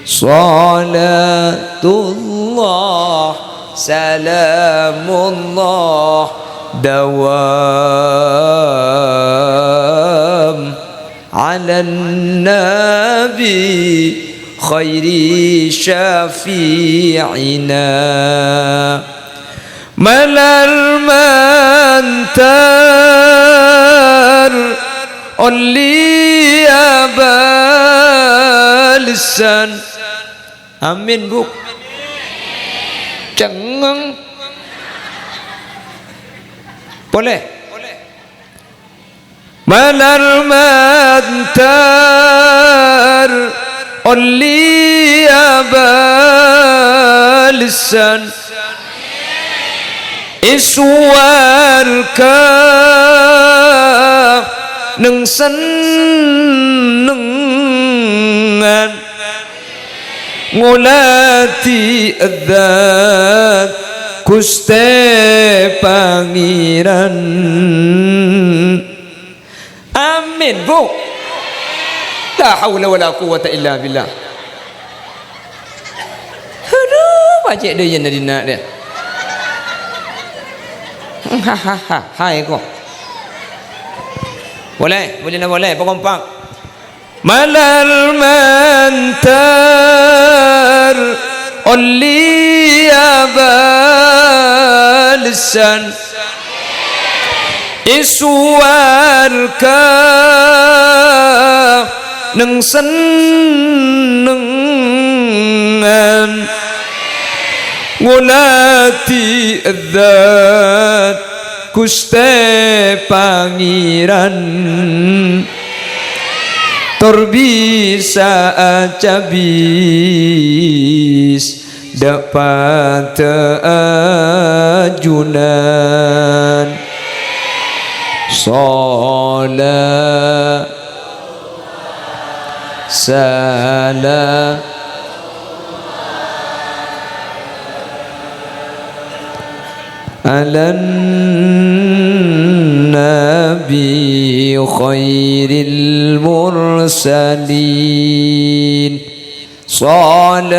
Salatullah, salamullah dawam alan nabi خير شافعنا. ملال منتر olli abalsan. Amin, Bu. Cengeng. Boleh? Mlal mantar olli abalsan è sowarga neng sennengngan. Ngoladi Dzat Ghustè Pangèran. Amin, Bu. La haula wala quwwata illa billah. Aduh, pajhât dâ' iyâ na dinna' dâ'. Hahaha, hai ko. Boleh, boleh na boleh, pakompak. Mlal mantar olli abalsan è sowarga neng sennengngan. Ngoladi Dzat Ghustè Pangèran, tor bisa acabis dâ' padâ ajunan. Shola-, sala-, Alan nabi khairil mursalin. Salatullah,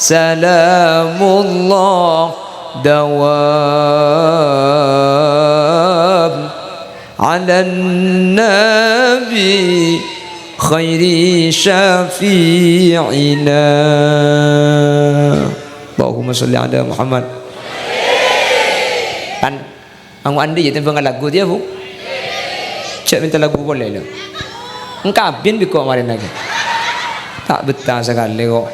salamullah, dawam. Alan nabi khairi syafi'ina. Allahumma sholli ala Muhammad. Kan, anggo andi' ya tembang lagu dia, Bu. Cek minta lagu boleh, lo. Engkabin bi' ko' kemarin lagi. Tak betah sekali kok.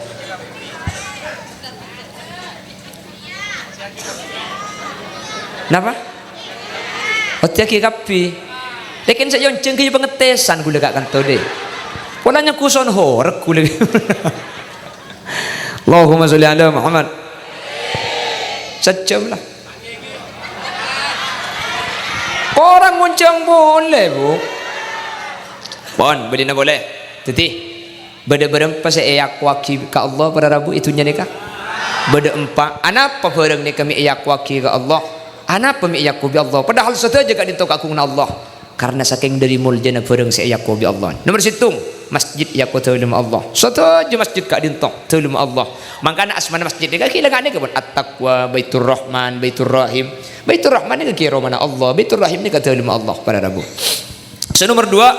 Napa? Ottèyaghi kabbhi. Lèkèn sè èonjhâng ghâ' pangatèsan ghulâ ka' kanto, dhi. Pola nyangghu son horeg ghulâ. Allahumma sholli ala Muhammad. Sajjhâm la. Korang ngonjhâng polè, Bu. Pon, bâdhina polè. Dhâddhi, Bâdâ bârâmpa sè èakowaghi ka Allah para rabu è dhunnya nèka? Bâdâ empa'. Anapa bârâng nèka mè' èakowaghi ka Allah? Anapa mè' èako bi' Allah? Padahal sadhâjâ ka'dinto kaagunganna Allah. Karna sakèng dhâri moljâna bârâng sè èako bi' Allah. Nomer sèttong, masjid èako dhâlemma Allah. Sadhâjâ masjid ka'dinto dhâlemma Allah. Mangkana asmana masjid nèka ghilâ nèka pon At-Taqwa, Baitur Rahman, Baitur Rahim. Baitur Rahman nèka ghi' romana Allah, Baitur Rahim nèka dhâlemma Allah, para rabu. Sè nomer duwâ',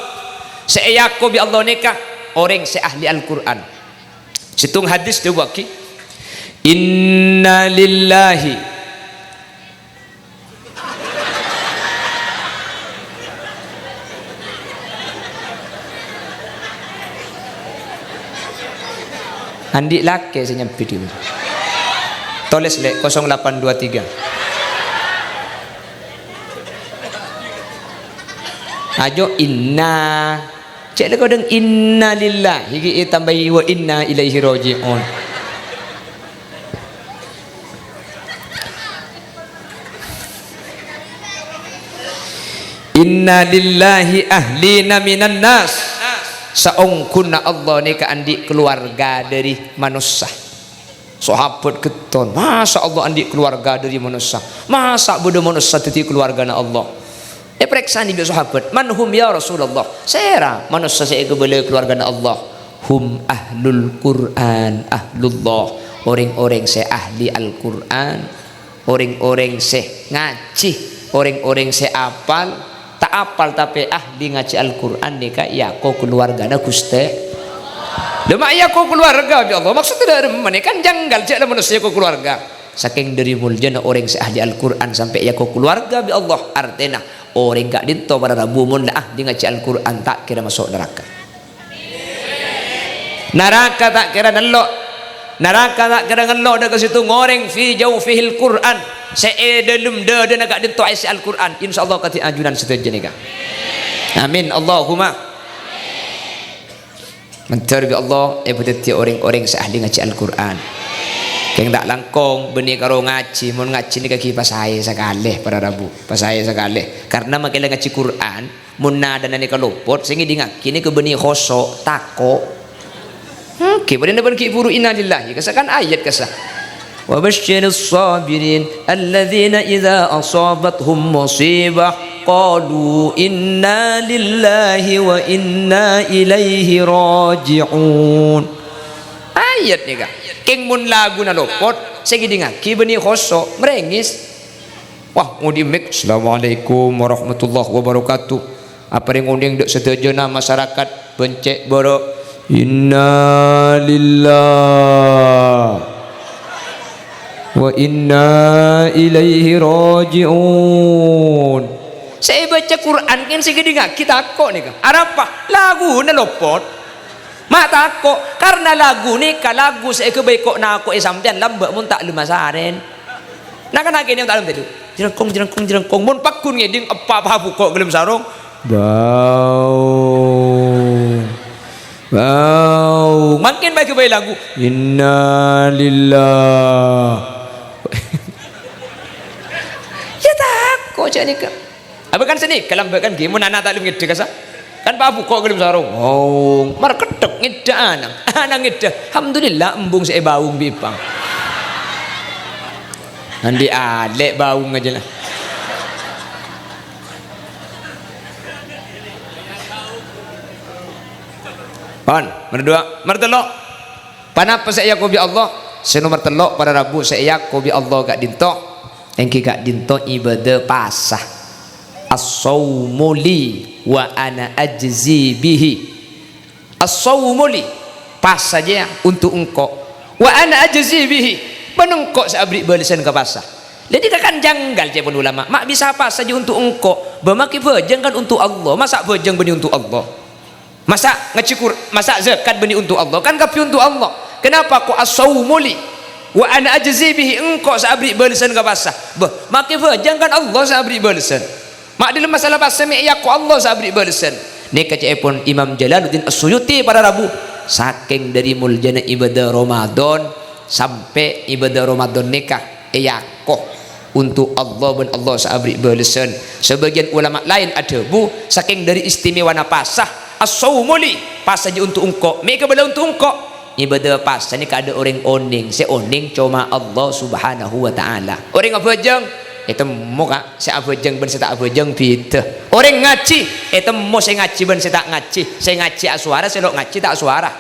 sè èako bi' Allah nèka orèng sè ahli Al-Qur'an. Sèttong hadis dhâbuwaghi, "Inna lillahi." Andi' lakè sè nyambit iku. Tolès, Lè', kosong delapan dua tiga. Ajo, inna. Cè' la kodhâng inna lillahi ghi' ètambâi wa inna ilaihi raji'un. Inna lillahi ahlina minan nas. Saongghuna Allah nèka andi' kalowarga dhâri manossa. Sahabat ghetton, "Masa Allah andi' kalowarga dhâri manossa? Masa bâdâ manossa dhâddhi kalowargana Allah?" Èparèksanè bi' sahabat, "Man hum ya Rasulullah?" Sèra manossa sè èkabâlâ kalowargana Allah? "Hum ahlul Qur'an, ahlullah." Orèng-orèng sè ahli Al-Qur'an, orèng-orèng sè ngajhi, orèng-orèng sè apal, Ta' apal tapè ahli ngajhi Al-Qur'an nèka èako kalowarghâna Ghustè. Lha ma' èako kalowargha bi' Allah, maksodda dâ' remma nèka kan janggal jhâ' la manossa èako kalowargha. Sakèng dâri moljâna orèng sè ahli Al-Qur'an sampè' èako kalowargha bi' Allah, artèna orèng ka'dinto para rabu mon la ahli ngajhi Al-Qur'an ta' kèra maso' naraka. Naraka ta' kèra nello'. Naraka ta' kèra ngello' dâ' ka sèttong orèng fi jawfihil Qur'an, sè è dâlem dâdâna ka'dinto èssè Al-Qur'an. Insyaallah kadhi ajunan sadhâjâ nèka. Amin. Allahumma. Mandhâr bi' Allah èpadhâddhiyâ orèng-orèng sè ahli ngajhi Al-Qur'an. Kèng ta' langkong bânnè karo ngajhi, mon ngajhi nèka ghi' pasaè sakalè para rabu, pasaè sakalè. Karna makè la ngajhi Qur'an, Mon nadhâna nèka lopot, sè ngèdingngaghi nèka bânnè khoso', tako'. Ènggi, padâna bân ghi' buru innalillahi, kassa kan ayat kassa. "Wa basysyiris shabirin, alladzina idza asabathum musibah, qalu inna lillahi wa inna ilaihi raji'un." Ayat nèka. Kèng mon laguna lopot, sè ngèdingngaghi bânnè khoso', mrèngès. Wah, ngodhi mik. "Assalamualaikum warahmatullahi wabarakatuh." Aparèng onèng dâ' sadhâjâna masarakat bân cè' bârâ'. Inna lillah wa inna ilaihi raji'un. Sè èbâca Qur'an kèng sè ngèdingngaghi tako' nèka. Arapa? Laguna lopot. Ma' tako', karna lagu nèka lagu sè èghâbây ko'-nako'è sampèyan lambâ' mon ta' lem asarèn. Na'-kana' kènè' ta' lem tèdung. Jrengkong, jrengkong, jrengkong. Mon pagghun ngèding, eppa' pabuko' ghâlem sarong. Bau. Bau. Mangkèn bhâi-ghâbây lagu. Inna lillah. Ya tako' jhâ' nèka. Apa kan sènèka lambâ' kan ghi, mon ana' ta' lem ngèdhâ kassa. Kan pabuko' ghâlem sarong. Oh, mar ketthek ngèdhâ ana'. Ana' ngèdhâ. Alhamdulillah, embung sè èbaung bi' eppa'. Andi' alè' baung ajâ la. Pon, mar duwâ', mar tello'. Ponapa sè èako bi' Allah? Sè nomer tello', para rabu, sè èako bi' Allah ka'dinto, ènggi ka'dinto ibâdâ pasa. "As-shaumu li wa ana ajzi bihi." "As-shaumu li," pasa jiyâ untuk engko'. "Wa ana ajzi bihi," bân engko' sè aberri' bâlessan ka pasa. Dhâddhi kan janggal ca'èpon ulama, "Ma' bisa pasa jiyâ untuk engko'? Bâ makè bhâjâng kan untuk Allah, masa' bhâjâng bânnè untuk Allah?" Masa' ngajhi Qur-, masa' zakat bânnè untuk Allah? Kan kabbhi untuk Allah. Kenapa kok as-shaumu li wa ana ajzi bihi, engko' sè aberri' bâlessan ka pasa? Bâh, makè bhâjâng kan Allah sè aberri' bâlessan. Ma' dhâlem masalah pasa mè' èako Allah sè aberri' bâlessan. Nèka ca'èpon Imam Jalaluddin As-Suyuti para rabu. Sakèng dâri moljâna ibâdâ Ramadan, sampè' ibâdâ Ramadan nèka èako untuk Allah bân Allah sè aberri' bâlessan. Sabâgiyân ulama laèn adhâbu, sakèng dâri istimewana pasa, "As-shaumu li," pasa jiyâ untuk engko'. Mè' kabâlâ untuk engko'. Ibâdâ pasa nèka adâ' orèng onèng, sè onèng coma Allah Subhanahu wa Ta'ala. Orèng abhâjâng, ètemmo, Ka'. Sè abhâjâng bân sè ta' abhâjâng bhidhâ. Orèng ngajhi, ètemmo sè ngajhi bân sè ta' ngajhi. Sè ngajhi asowara, sè lo' ngajhi ta' asowara.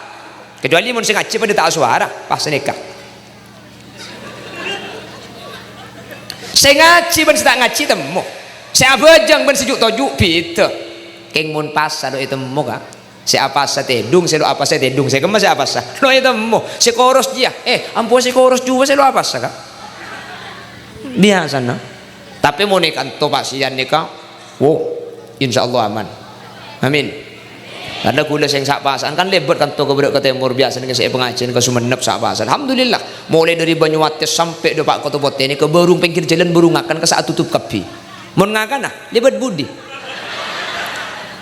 Kecuali mon sè ngajhi padâ ta' asowara, pasa nèka. Sè ngajhi bân sè ta' ngajhi temmo. Sè abhâjâng bân sè ju'-toju' bhidhâ. Kèng mon pasa lo' ètemmo, Ka'. Sè apasa tèdung, sè lo' apasa tèdung, sè kemma sè apasa. Lo' ètemmo. Sè koros jiyâ. Eh, ampo sè koros juwâ sè lo' apasa, Ka'. Biyasana. Tapè mon è kanto pasèyan nèka, wo, insyaallah aman. Amin. Karna ghulâ sè sapasaan kan lèbât kanto ka bârâ' ka tèmor, biyasana sè pangajiyân ka Sumenep sapasaan. Alhamdulillah, molaè dâri Banyuwates sampè' dâpa' Koto Potè nèka bârung pèngghir jhâlân bârung ngakan kassa' atotop kabbhi. Mon ngakana, lèbât budi?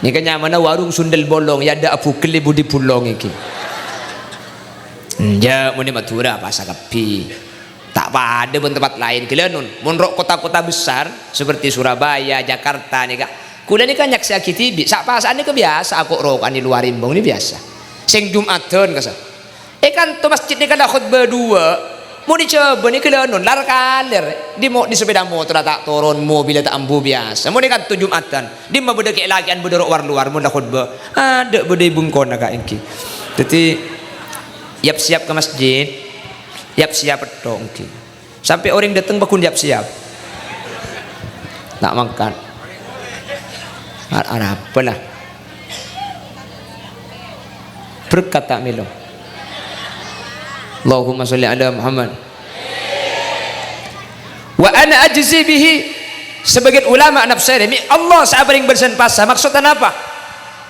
Nèka nyamana warung Sundel Bolong, ya adâ' abugel è budi bulong ènggi. Enjâ', mon è Madhurâ pasa kabbhi. Ta' padâ bân tempat laèn. Ghellâ' non, mon ro' kota-kota besar seperti Surabaya, Jakarta nèka, kaulâ nèka nyaksèyaghi dhibi', sapasaan nèka biyasa, ako'-roko'an è lowar embong nèka biyasa. Sèng Jum'adhân kassa'. È kanto masjid nèka la khotbah duwâ', mon èjhâbâ nèka ghellâ' non, lar-kalèr. Dhi mo-, dhi sepeda motor ta' toron, mobil ta' ambu biyasa. Mon è kanto Jum'adhân, dimma bâdâ kè'-lakè'an bâdâ ro' war-lowar mon la khotbah. Adâ' bâdâ è bengkona ka' ènggi. Dhâddhi, yap-siyap ka masjid. Yap-siyap pettho' ènggi. Sampè' orèng dâteng pagghun yap-siyap. Ta' mangkat. Ar-, arapa la? Berkat ta' mèlo. Allahumma sholli ala Muhammad. "Wa ana ajzi bihi." Sebagian ulama nafsèrè, "Mè' Allah sè aparèng bâlessan pasa." Maksodda napa?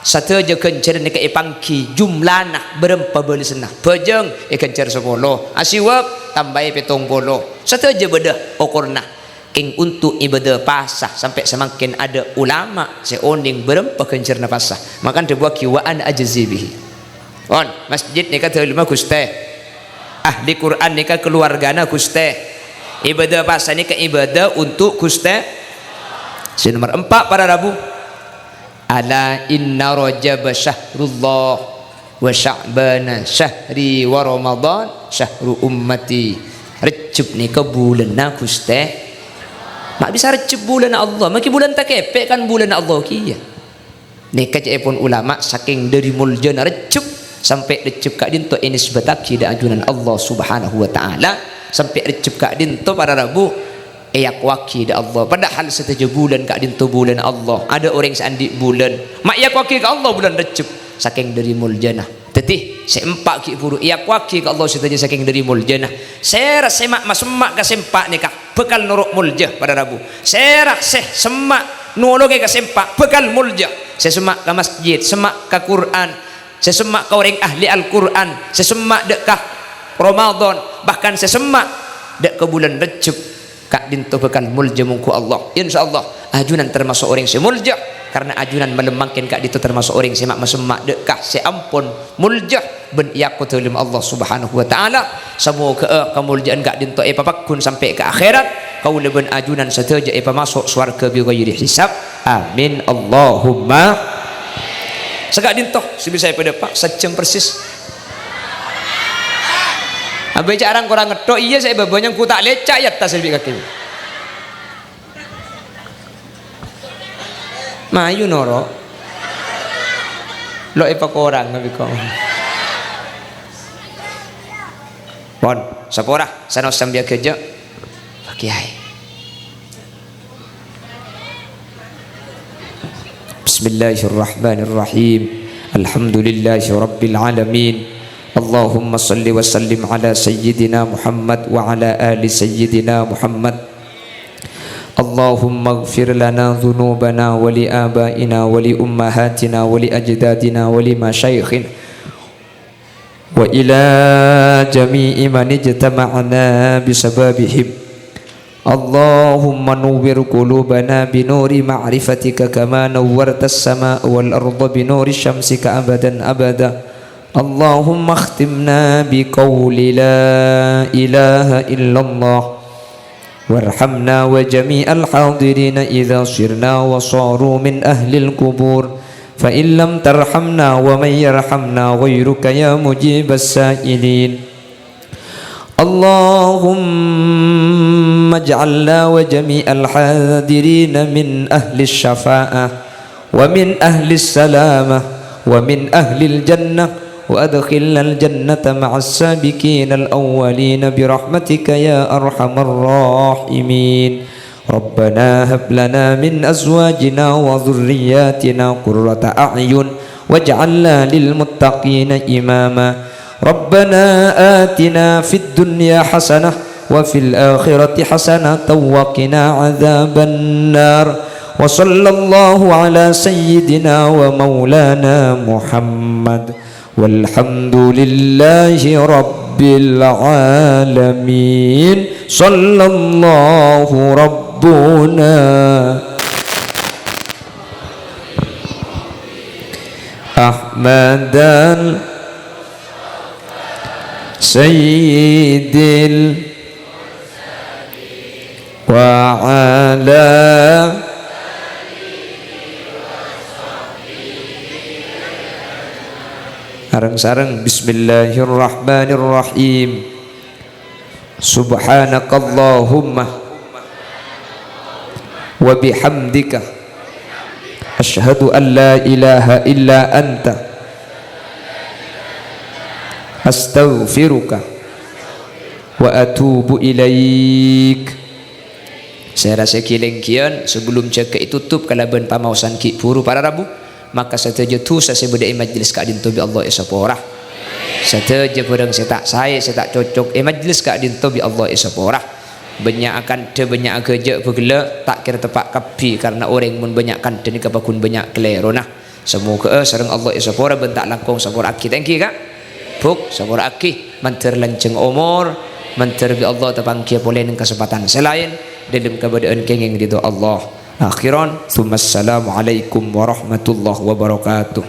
Sadhâjâ ghânjhârân nèka èpangghi jumlana bârâmpa bâlessanna. Bhâjâng èghânjhâr sapolo, asiwak tambâi pèttong polo. Sadhâjâ bâdâ okorna. Kèng onto' ibâdâ pasa sampè' samangkèn adâ' ulama sè onèng bârâmpa ghânjhârânna pasa. Maka dhâbuwaghi, "Wa ana ajzi bihi." Pon, masjid nèka dâlemma Ghustè. Ahli Qur'an nèka kalowargana Ghustè. Ibâdâ pasa nèka ibâdâ onto' Ghustè. Sè nomer empa', para rabu. "Ala inna Rajaba syahrullah, wa Sya'bana syahri, wa Ramadan syahru ummati." Rejjeb nèka bulânna Ghustè. Ma' bisa Rejjeb bulânna Allah, maghi bulân takèpè' kan bulânna Allah kèya. Nèka ca'èpon ulama, sakèng dâri moljâna Rejjeb, sampè' Rejjeb ka'dinto ènisbataghi dâ' ajunan Allah Subhanahu wa Ta'ala, sampè' Rejjeb ka'dinto, para rabu, èakowaghi dâ' Allah. Padahal sadhâjâ bulân ka'dinto bulânna Allah. Adâ' orèng sè andi' bulân, ma' èakowaghi ka Allah bulân Rejjeb, sakèng dâri moljâna. Dhâddhi, sè empa' ghi' bhuru èakowaghi ka Allah sadhâjâ sakèng dâri moljâna. Sèra sè ma'-, masemma' ka sè empa' nèka bhâkal noro' molja, para rabu. Sèra sè semma' nolongè ka sè empa' bhâkal molja. Sè semma' ka masjid, semma' ka Qur'an, sè semma' ka orèng ahli Al-Qur'an, sè semma' dâ' ka Ramadan, bahkan sè semma' dâ' ka bulân Rejjeb, ka'dinto bhâkal molja mongghu Allah. Insyaallah, ajunan tamaso' orèng sè molja, karna ajunan malem mangkèn ka'dinto tamaso' orèng sè ma'-, masemma' dâ' ka sè ampon molja bân èako dâlemma Allah Subhanahu wa Ta'ala. Samoghâ'â kamolja'an ka'dinto èpapagghun sampè' ka akhèrat, kaulâ bân ajunan sadhâjâ èpamaso' sowarghâ bi ghairi hisab. Amin, Allahumma. Saka'dinto sè bisa èpadâpa', sajjhâm persis. Abâ' jhâ' arang korang ngetto', iyâ sè bâbâ nyanggu ta' lèca' è attas bi' kakè. Mayu noro'. Lo' èpakorang abikong. Pon, sapora, sanos sambiyâ ghâjâ. Pak Kiai. Bismillahirrahmanirrahim. Alhamdulillahirabbil alamin. Allahumma shalli wa sallim ala sayyidina Muhammad wa ala ali sayyidina Muhammad. Allahumma ighfir lana dhunubana wa li abaina wa li ummahatina wa li ajdadina wa li masyayikhina wa ila jami'i man ijtama'na bisababihim. Allahumma nawwir qulubana bi nuri ma'rifatika kama nawwartas sama'a wal arda bi nuri syamsika abadan abada. Allahumma akhtimna bi qawli la ilaha illallah. Warhamna wa jami'al hadirina idza sirna wa saru min ahlil qubur. Fa in lam tarhamna wa man yarhamna ghairuka ya mujibas sa'ilin. Allahumma ij'alna wa jami'al hadirina min ahlis syafa'ah wa min ahlis salamah wa min ahlil jannah wa adkhilnal jannata ma'as sabiqinal awwalin bi rahmatika ya arhamar rahimin. Rabbana hab lana min azwajina wa dzurriyyatina qurrata a'yun waj'alna lil muttaqina imama. Rabbana atina fid dunya hasanah wa fil akhirati hasanatan wa qina adzabannar. Wa sallallahu ala sayyidina wa maulana Muhammad. Walhamdulillahi rabbil alamin. Sallallahu rabbuna Ahmadan Sayyidil wa ala. Sareng-sareng, bismillahirrahmanirrahim. Subhanakallahumma wa bihamdika, asyhadu an la ilaha illa anta, astaghfiruka wa atubu ilaik. Sè rassa ghi-lèngghiyan, sabellunna jâgâ ètotop kalabân pamaosan ghi' buru para rabu, maka sadhâjâ dhusa sè bâdâ è majlis ka'dinto bi' Allah èsapora. Sadhâjâ bhârâng sè ta' saè, sè ta' cocok è majlis ka'dinto bi' Allah èsapora. Bânnya' kandhâ, bânnya' ghâjâ' bhâghellâ', ta' kèra teppa' kabbhi, karna orèng mon bânnya' kandhâ nèka paggun bânnya' kalèrona. Samoghâ'â sareng Allah èsapora bân ta' langkong sapora'aghi. Tèngghi, Ka'. Bu', sapora'aghi. Mandhâr lanjhâng omor, mandhâr bi' Allah tapangghiyâ polè neng kasempadhân sè laèn, dâlem kabâdâ'ân kèngèng ridho Allah. Akhiran, tsummassalamualaikum warahmatullahi wabarakatuh.